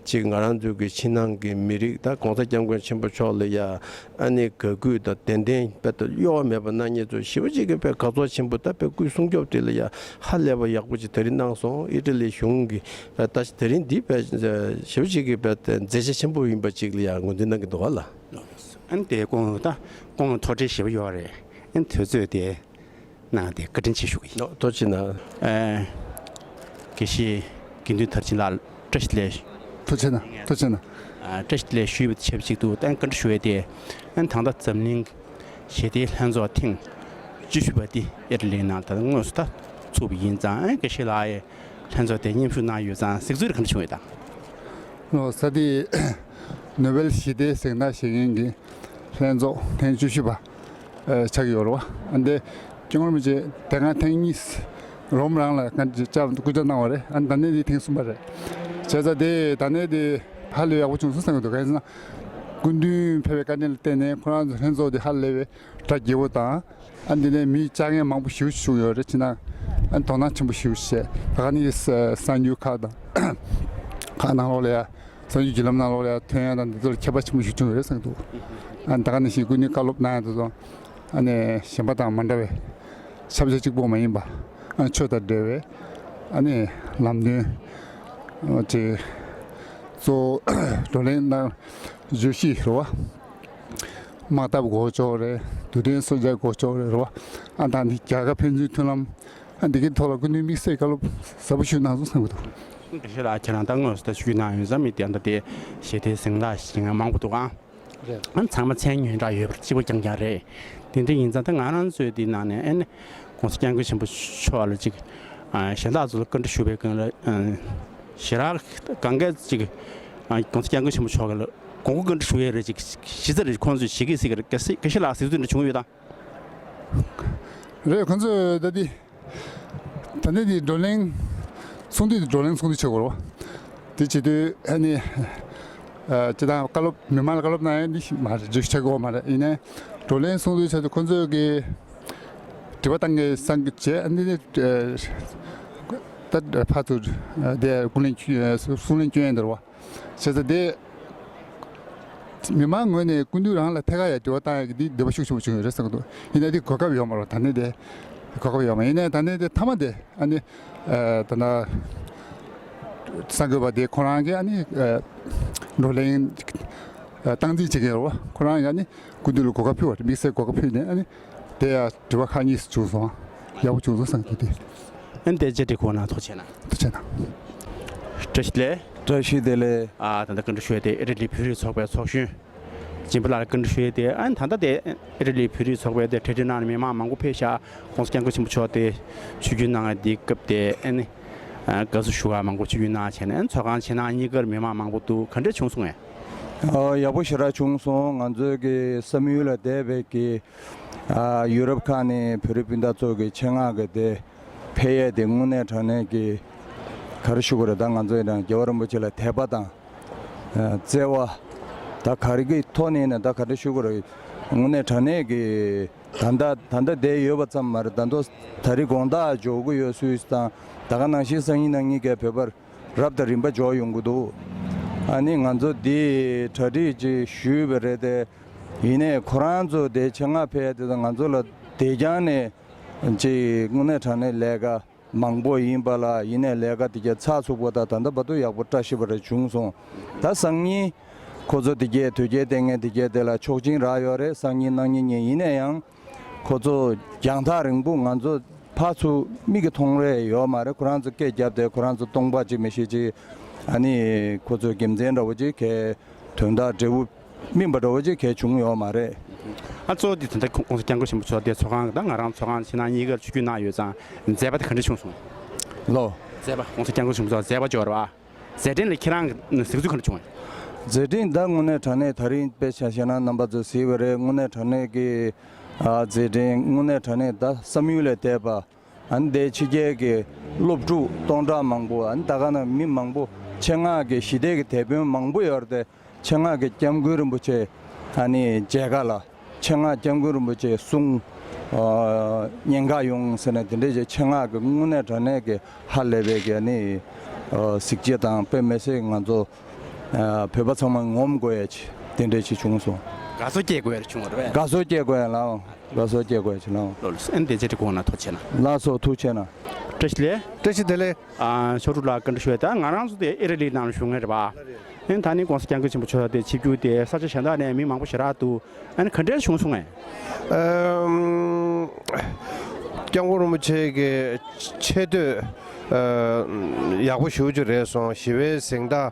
ཅིག་ང་རང་ཚོའི་གི་ཕྱི་ནང་གི་མི་རིགས་ད་༸གོང་ས་༸སྐྱབས་མགོན་ཆེན་པོ་མཆོག་ལ་ཡ་ཨ་ནི་དགའ་གུས་དང་དད་འདུན་དཔེ་ད་གཡོ་བ་མེད་པ་གནང་མཁན་ཚོ་ཞེ་པོ་ཅིག་གི་དཔེ་དགའ་ཚོར་ཆེན་པོ། ད་དཔེ་སྐུའི་སྲུང་སྐྱོབ་དེ་ལ་ཡ་ཧ་ལས་པ་ཡག་པོ་ཅིག་དེ་རིང་གནང་སོང་། ཨི་ཊ་ལི་གཞུང་གི་དཔེ་ད་དེ་རིང་འདི་དཔེ་ཞེ་པོ་ཅིག་གི་དཔེ་ད་མཛད་རྗེས་ཆེན་པོ་ཡིན་པ་ཅིག་ལ་ཡ་ངོས་འཛིན་གནང་གི་འདུག་ག་ལ། ཨ་ནི་དེ་ཁོང་ད་ཁོང་ཐུགས་འདྲི་ཞེ་པོ་ཡོད་རེད། ཨ་ནི་དུས་ཚོད་དེ། གནང་སྟེ་བཀའ་དྲིན་ཆེ་ཞུ་གི་ཡིན། ལགས། ཐུགས་རྗེ་གནང་། ཨེ། དགེ་བཤེས་དགེ་འདུན་མཐར་ཕྱིན་ལགས་བཀྲ་ཤིས་བདེ་ལེགས། ཐུགས་རྗེ་གནང་། ཐུགས་རྗེ་གནང་། ཨ། བཀྲ་ཤིས་བདེ་ལེགས་ཞུས་པ་དང་ཆབས་ཅིག་ཏུ་ད་བཀའ་འདྲི་ཞུ་ཡས་དེ། ཨ་ནི་ད་ལྟ་འཛམ་གླིང་ཞི་བདེའི་ལྷན་ཚོགས་ཐེངས་བཅུ་བཞི་པ་འདི་ཨི་ཊ་ལིའི་ནང་ད་དངོས་སུ་ད་ཚུགས་པ་ཡིན་ཙང་། ཨ་ནི་དགེ་བཤེས་ལགས་ཀྱིས་ལྷན་ཚོགས་དེ་མཉམ་ཞུགས་གནང་ཡོད་ཙང་གཟིགས་ཚུལ་ག་འདྲ་བྱུང་ཡོད་དམ། ལགས་སོ། དེ་ནོ་བེལ་ཞི་བདེའི་གཟེངས་རྟགས་བཞེས་མཁན་གྱི་ལྷན་ཚོགས་ཐེངས་བཅུ་བཞི་པ་ཨ་ཆགས་ཀྱི་ཡོད་རེད་པ། ཨ་འདི་སྐྱབས་མགོན་རིན་པོ་ཆེ་དེ་སྔ་ཐེངས་གཉིས་རོམ་རང་ལ་སྐུ་ཕྱག་གནང་བ་རེད། ཨ་ད་ནི་འདི་ཐེངས་གསུམ་པ་རེད། བྱས་ཙང་དེ་ད་ནི་དེ་ཧ་ལས་ཡག་པོ་བྱུང་སོང་བསམ་གྱི་འདུག་གང་ཡིན་ཟེར་ན། སྐུ་མདུན་ཕེབས་པའི་བཀའ་དྲིན་ལ་བརྟེན་ནས་ཁོ་རང་ཚོ་ལྷན་ཚོགས་དེ་ཧ་ལས་པའི་གྲ་རྒྱས་པོ་དང་། ཨ་འདི་ནས་མི་བཅར་མཁན་མང་པོ་ཞེ་པོ་བྱུང་ཡོད་རེད། ཅི་ན་ཨ་དོ་སྣང་ཆེན་པོ་ཞེ་པོ་བྱས། ད་ག་ནི་གསར་འགྱུར་ཁག་དང་ཁག་ནང་ལོགས་ལ་ཡ། གསར་འགྱུར་བརྒྱུད་ལམ་ནང་ལོགས་ལ་ཡ་ཐོན་ཡ་དང་འདི་ཚོ་ལ་ཁྱད་པར་ཆེན་པོ་ཞིག་བྱུང་ཡོད་རེད་བསམ་གྱི་འདུག་ཨ་ད་ག་ནང་བཞིན་སྐུ་མདུན་བཀའ་སློབ་གནང་ཡ་དེ་ཚོ་ཨ་ནི་གཞན་པ་དང་མ་འདྲ་བའི་ཆབ་ཆ་གཅིག་པོ་མ་ཡིན་པ། ཨ་ཆོས་དང་འབྲེལ་བའི་ཨ་ནི་ལམ་སྟོན་ཨ་ཅིག་གཙོ་བོ་བགྲོ་གླེང་གནང་བརྗོད་གཞི་རེད་པ། དམག་འཐབ་འགོག་ཕྱོགས་རེད། རྡུལ་ཕྲན་གསོད་འཇལ་འགོག་ཕྱོགས་རེད་པ། ཨ་ད་ནི་རྒྱ་གར་ཕན་ཚུན་མཐུན་ལམ། ཨ་འདི་གའི་ཐོག་ལ་སྐུ་མདུན་དམིགས་བསལ་བཀའ་སློབ་ཟབ་པོ་ཞིག་གནང་སོང་བསམ་གྱི་འདུག་དགེ་བཤེས་ལགས་ཁྱེད་རང་ད་དངོས་སུ་ད་ཆིབས་བསྒྱུར་གནང་ཡོད་ཙང་མི་དེ་ད་དེ་ཞི་བདེའི་གཟེངས་རྟགས་ཞུ་མཁན་མང་པོ་འདུག་ཨང་། རེད། ཨ་ཚང་མ་མཚན་སྙན་གྲགས་ཡོད་པ་གཅིག་པ་རྐྱང་རྐྱང་རེད། དེ་འདྲ་ཡིན་ཙང་ད་ང་རང་ཚོའི་འདི་ནང་ནས་ཨ་ནི་༸གོང་ས་༸སྐྱབས་མགོན་ཆེན་པོ་མཆོག་ལ་ཅིག་ཨ་གཞན་དག་ཚོ་ལ་བཀའ་འདྲི་ཞུ་བའི་སྒང་ལ་ཨ་ཞེ་དྲག་གང་གས་ཅིག་ཨ་༸གོང་ས་༸སྐྱབས་མགོན་ཆེན་པོ་མཆོག་ལ་དགོངས་སྐོར་བཀའ་འདྲི་ཞུ་ཡས་རེད། ཅིག་གཞི་རྩ་རེད། ཁོང་ཚོས་བྱེད་ཀྱི་སྲིད་ཀྱི་རེད། དགེ་བཤེས་ལགས་གཟིགས་ཚུལ་འདྲ་བྱུང་ཡོད་དམ། རེད། ཁོང་ཚོས་ད་འདི་ད་ནི་འདི་བགྲོ་གླེང་ཚོགས་འདུ། འདི་བགྲོ་གླེང་ཚོགས་འདུ་བྱེད་དགོས་རེད་པ། དེ་བྱེད་དུས་ཨ་ནི་ཨ་སྤྱིར་བཏང་བཀའ་སློབ་མི་མང་ལ་བཀའ་སློབ་གནང་ཡ་འདི་མ་རེད། བརྗོད་གཞི་ཆགས་ཀྱི་ཡོད་མ་རེད། ཡིན་ནའི་བགྲོ་གླེང་ཚོགས་འདུ་བྱེད་དུས་ཁོང་ཚོས་ཀྱི་དྲི་བ་བཏང་གི་བསམ་གི་བྱས། ཨ་ནི་ནི་ཨ་ད་ཕར་ཚུར་ཨ་དེ་སྐུ་ལན་སྐྱོན་ཨ་གསུང་ལན་སྐྱོན་ཡ་འདི་རེད་པ། བྱས་ཙང་དེ་མི་མང་ངོས་ནས་སྐུ་མདུན་རང་ལ་ཐད་ཀར་ཡ་དྲི་བ་བཏང་ཡ་གི་འདི་འདོད་པ་ཤུགས་ཆེན་པོ་བྱུང་ཡོད་རེད་བསམ་གི་འདུག་ཡིན་ན་དེ་གོ་སྐབས་ཡོད་མ་རེད། ད་ནི་དེ་གོ་སྐབས་ཡོད་མ། ཡིན་ནའི་ད་ནི་དེ་མཐའ་མ་དེ་ཨ་ནི་ཨ་ད་ན་གསར་འགོད་པ་དེ་ཁོ་རང་གིས་ཨ་ནི་ཨ་བགྲོ་གླེང་ཨ་སྟངས་འཛིན་བྱེད་མཁན་རེད་པ། ཁོ་རང་གིས་ཨ་ནི་སྐུ་མདུན་ལ་གོ་སྐབས་ཕུལ་བ་རེད། དམིགས་བསལ་གོ་སྐབས་ཕུལ་ནས་ཨ་ནི་དེ་ཡ་དྲི་བ་ཁག་གཉིས་བྱུང་སོང་། ཡག་པོ་བྱུང་སོང་བསམ་གི་འདུག་ཨ་ནི་དེ་བཅར་འདྲི་གོ་ན་ཐུགས་རྗེ་གནང་། ཐུགས་རྗེ་གནང་། བཀྲ་ཤིས་བདེ་ལེགས། བཀྲ་ཤིས་བདེ་ལེགས། ཨ་ད་ལྟ་བཀའ་འདྲི་ཞུ་ཡས་དེ་ཨི་ཊ་ལི་བོད་རིགས་ཚོགས་པའི་ཚོགས་གཞོན་སྦྱིན་པ་ལགས་ལ་བཀའ་འདྲི་ཞུ་ཡས་དེ། ཨ་ནི་ད་ལྟ་དེ་ཨི་ཊ་ལི་བོད་རིགས་ཚོགས་པའི་དེ་གྲ་སྒྲིག་གནང་ནས་མི་མང་མང་པོ་ཕེབས་ཤག ༸གོང་ས་༸སྐྱབས་མགོན་ཆེན་པོ་མཆོག་དེ་ཆིབས་བསྒྱུར་གནང་ཡས་དེའི་སྐབས་དེ་ཨ་ནི་ཨ་དགའ་བསུ་ཞུ་ག་མང་པོ་ཆིབས་བསྒྱུར་གནང་བྱས་ནས། ཨ་ནི་ཚོགས་ཁང་ཕྱི་ནང་གཉིས་ཀར་མི་མང་མང་པོ་འདུག་ག་འདྲ་བྱུང་སོང་ངས། ཨ་ཡག་པོ་ཞེ་དྲག་བྱུང་སོང་། ང་ཚོའི་གི་བསམ་ཡུལ་ལས་འདས་པའི་གི་ཨ་ཡུ་རོབ་ཁག་ནས་བོད་རིགས་སྤུན་ཟླ་ཚོ་གི་ཆེད་མངགས་གི་དེ་ཕེབས་ཡས་དེ་དངོས་གནས་དྲང་གནས་ཀྱི་ག་རེ་ཞུ་དགོས་རེད། ད་ང་ཚོ་ཡིན་ན་རྒྱལ་བ་རིན་པོ་ཆེ་ལ་དད་པ་དང་ཨ་བརྩེ་བ། ད་ག་རེ་གི་ཐོག་ནས་ཡིན་ན་ད་ག་རེ་ཞུ་དགོས་རེད། དངོས་གནས་དྲང་གནས་ཀྱི་ད་ལྟ་ད་ལྟ་བསྡད་ཡོད་པ་ཙམ་མ་རེད། ད་དུང་ད་རེས་དགོང་དག་འབྱོར་གི་ཡོད་སུས་དང་། ད་ག་ནང་བཞིན་སང་ཉིན་གནངས་ཉིན་གའི་བོད་པར་རབ་དང་རིམ་པ་འབྱོར་ཡོང་གི་འདུག་ཨ་ནི་ང་ཚོ་འདི་གྲ་སྒྲིག་ཅིག་ཞུས་པ་རེད་དེ། ཡིན་ནའི་ཁོ་རང་ཚོ་དེ་ཆེད་མངགས་ཕེབས་ཡ་དེ་དང་ང་ཚོ་ལ་དེ་རྐྱང་ནས་ཅིག་དངོས་གནས་དྲང་གནས་ལས་ཀ་མང་པོ་ཡིན་པ་ལ། ཡིན་ནའི་ལས་ཀ་དེ་གྱ་ཚགས་ཚུད་པོ་དང་ད་ལྟ་བར་དུ་ཡག་པོ་བཀྲ་ཤིས་པ་རེ་བྱུང་སོང་། ད་སང་ཉིན་ཁོ་ཚོ་དེ་གྱ་དོལ་རྒྱལ་བསྟེན་མཁན་དེ་གྱ་དེ་ལ་ཆོག་མཆན་རག་ཡོད་རེད། སང་ཉིན་གནངས་ཉིན་གཉིས། ཡིན་ན་ཡང་ཁོ་ཚོ་རྒྱང་ཐག་རིང་པོ། ང་ཚོ་ཕར་ཚུར་མིག་གིས་མཐོང་རེ་ཡོད་མ་རེད། ཁོ་རང་ཚོ་སྐད་རྒྱབ་སྟེ་ཁོ་རང་ཚོ་སྟོང་པ་ཅིག་མི་ཤེས་ཅིག་ཨ་ནི་ཁོ་ཚོའི་དགེ་མཚན་འདྲ་བོ་ཅིག་གས་དོན་དག་འབྲས་བུ་སྨིན་པ་འདྲ་བོ་ཅིག་གས་བྱུང་ཡོད་མ་རེད། ཨ་གཙོ་བོ་འདི་ད་ལྟ་༸གོང་ས་༸སྐྱབས་མགོན་ཆེན་པོ་མཆོག་དེ་ཚོགས་ཁང་དང་ང་རང་ཚོགས་ཁང་ཕྱི་ནང་གཉིས་ཀར་ཆིབས་བསྒྱུར་གནང་ཡོད་ཙང་མཛད་པ་དེ་ག་འདྲ་བྱུང་སོང་། ལོ། མཛད་པ་༸གོང་ས་༸སྐྱབས་མགོན་ཆེན་པོ་མཆོག་མཛད་པ་འབྱོར་བ། མཛད་འཕྲིན་ལ་ཁྱེད་རང་གི་གཟིགས་ཚུལ་ག་འདྲ་བྱུང་བས། མཛད་འཕྲིན་ད་དངོས་གནས་དྲང་གནས་ད་རིང་དཔེ་ཆ་བཞག་ན་རྣམ་པ་ཚོས་གཟིགས་པ་རེད། དངོས་གནས་དྲང་གནས་ཀྱི་ཨ་མཛད་འཕྲིན་དངོས་གནས་དྲང་གནས་ད་བསམ་ཡུལ་ལས་འདས་པ། ཨ་ནི་དེ་ཕྱི་རྒྱལ་གྱི་སློབ་ཕྲུག་སྟོང་ཕྲག་མང་པོ། ཨ་ནི་ད་ག་ནང་མི་མང་པོ་ཆེད་མངགས་ཀྱི་ཞི་བདེ་གི་དེད་དཔོན་མང་པོ་ཡོད་རེད་དེ། ཆེད་མངགས་ཀྱི་སྐྱབས་མགོན་རིན་པོ་ཆེ་ཨ་ནི་མཇལ་ཁ་ལ། ཆེད་མངགས་སྐྱབས་མགོན་རིན་པོ་ཆེ་གསུང་ཨ་ཉན་ག་ཡོང་ཟེར་ནས་དེ་འདྲས་ཀྱི་ཆེད་མངགས་ཀྱི་དངོས་གནས་དྲང་གནས་ཀྱི་ཧ་ལས་པའི་གི་ཨ་ནི་ཨ་གཟིགས་བྱེད་དང་། དཔེ་མི་སྲིད་ང་ཚོ་ཨ་བོད་པ་ཚང་མ་ངོམ་དགོས་ཡ་ཅིག་དེ་འདྲས་ཅིག་བྱུང་སོང་། དགའ་བསུ་སྐྱེ་དགོས་ཡ་བྱུང་བ་རེད་པས། དགའ་བསུ་སྐྱེ་དགོས་ཡ་ལགས། དགའ་བསུ་སྐྱེ་དགོས་ཡ་ཅིག་ལགས། ལགས་སོ། ཨ་ནི་དེ་ཚེ་དྲི་གོང་ན་ཐུགས་རྗེ་གནང་། ལགས་སོ། ཐུགས་རྗེ་གནང་། བཀྲ་ཤིས་བདེ་ལེགས། བཀྲ་ཤིས་བདེ་ལེགས། ཨ་མཆོག་སྤྲུལ་ལགས་བཀའ་འདྲི་ཞུ་ཡ་དེ། ང་རང་ཚོ་དེ་ཨི་ཊ་ལི་ནང་ལ་བཞུགས་མཁན་རེད་པ། ཨ་ནི་ད་ནི་༸གོང་ས་༸སྐྱབས་མགོན་ཆེན་པོ་མཆོག་དེ་ཆིབས་བསྒྱུར་དེ་ས་ཆ་གཞན་དག་ནས་མི་མང་པོ་ཞེ་དྲག་འདུག་ཨ་ནི་ག་འདྲས་བྱུང་སོང་ངས། ཨམ། སྐྱབས་མགོན་རིན་པོ་ཆེ་གི་ཆེ་བསྟོད་ཡག་པོ་ཞེ་པོ་ཅིག་རེད་སོང་། ཞི་བའི་གཟེངས་རྟགས་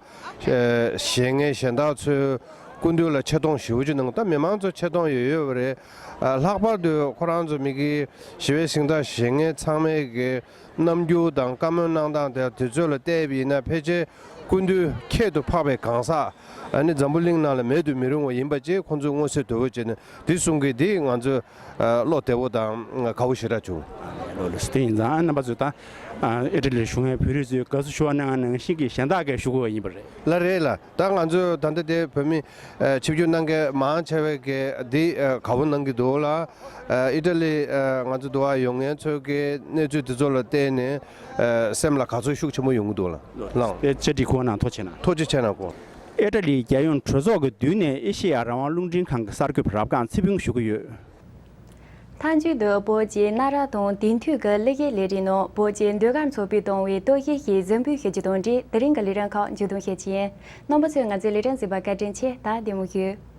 བཞེས་མཁན་གཞན་དག་ཚོའི་སྐུ་མདུན་ལ་ཆེ་མཐོང་ཞེ་པོ་ཅིག་གནང་། ད་མི་མང་ཚོ་ཆེ་མཐོང་ཡོད་ཡོད་པ་རེད། ལྷག་པར་དུ་ཁོ་རང་ཚོ་མི་གི་ཞི་བའི་གཟེངས་རྟགས་བཞེས་མཁན་ཚང་མའི་གི་རྣམ་འགྱུར་དང་བཀའ་མོལ་གནང་སྟངས་དེ་དུས་ཚོད་ལ་བལྟས་པ་ཡིན་ན་ཕལ་ཆེར་སྐུ་མདུན་ཁྱད་དུ་འཕགས་པའི་གང་ཟག་ཨ་ནི་འཛམ་བུ་གླིང་ནང་ལ་མེད་དུ་མི་རུང་བ་ཡིན་པ་བཅས་ཁོང་ཚོས་མངོན་གསལ་དོད་པོ་བྱས་ནས་འདི་གསུང་གི་འདི་ང་ཚོས་བློ་བདེ་པོ་དང་དགའ་པོ་ཞེ་དྲག་བྱུང་། ལོ་ལོ་སི་ཏི་ཡིན་ཙང་རྣམ་པ་ཚོས་ད་ཨི་ཊ་ལིར་བཞུགས་མཁན་བོད་རིགས་ཚོས་དགའ་བསུ་ཞུ་བ་གནང་བ་ནང་བཞིན་གྱི་གཞན་དག་གིས་ཞུ་དགོས་པ་ཡིན་པ་རེད། ལ་རེད་ལ། ད་ང་ཚོས་ད་ལྟ་དེ་བོད་མི་ཆིབས་བསྒྱུར་གནང་མཁན་མང་ཆེ་བས་ཀྱི་འདི་དགའ་པོ་གནང་གི་འདུག་ལ། ཨི་ཊ་ལི་ང་ཚོ་འདི་བ་ཡོང་མཁན་ཚོས་ཀྱི་གནས་ཚུལ་དེ་ཚོ་ལ་བལྟས་ནས་སེམས་ལ་དགའ་ཚོར་ཤུགས་ཆེན་པོ་ཡོང་གི་འདུག་ལ། ལགས། དེ་བཅར་འདྲི་ཁོ་ནང་ཐུགས་རྗེ་གནང་། ཐུགས་རྗེ་ཆེ་གནང་གོ། ཨི་ཊ་ལིའི་རྒྱལ་ཡོངས་གྲོས་ཚོགས་ཀྱི་མདུན་ནས་ཨེ་ཤེ་ཡ་རང་དབང་རླུང་འཕྲིན་ཁང་གི་གསར་འགོད་པ་རབ་སྒང་ཚེ་ཕུན་ཞུ་གི་ཡོད། མཐའ་མཇུག་ཏུ་བོད་ཀྱི་གནའ་རབས་དང་དེང་དུས་ཀྱི་གླུ་གཞས་ལས་རིགས་ནང་བོད་ཀྱི་ཟློས་གར་ཚོགས་པས་གཏོང་བའི་སྟོད་གཞས་ཤིག་གཟིགས་འབུལ་ཞུ་རྒྱུ་དང་འབྲེལ་དེ་རིང་གི་ལས་རིམ་ཁག་མཇུག་བསྡོམས་ཞུ་རྒྱུ་ཡིན། རྣམ་པ་ཚོས་ང་ཚོའི་ལས་རིམ་གཟིགས་པར་བཀའ་དྲིན་ཆེ། ད་བདེ་མོ་བཞུགས།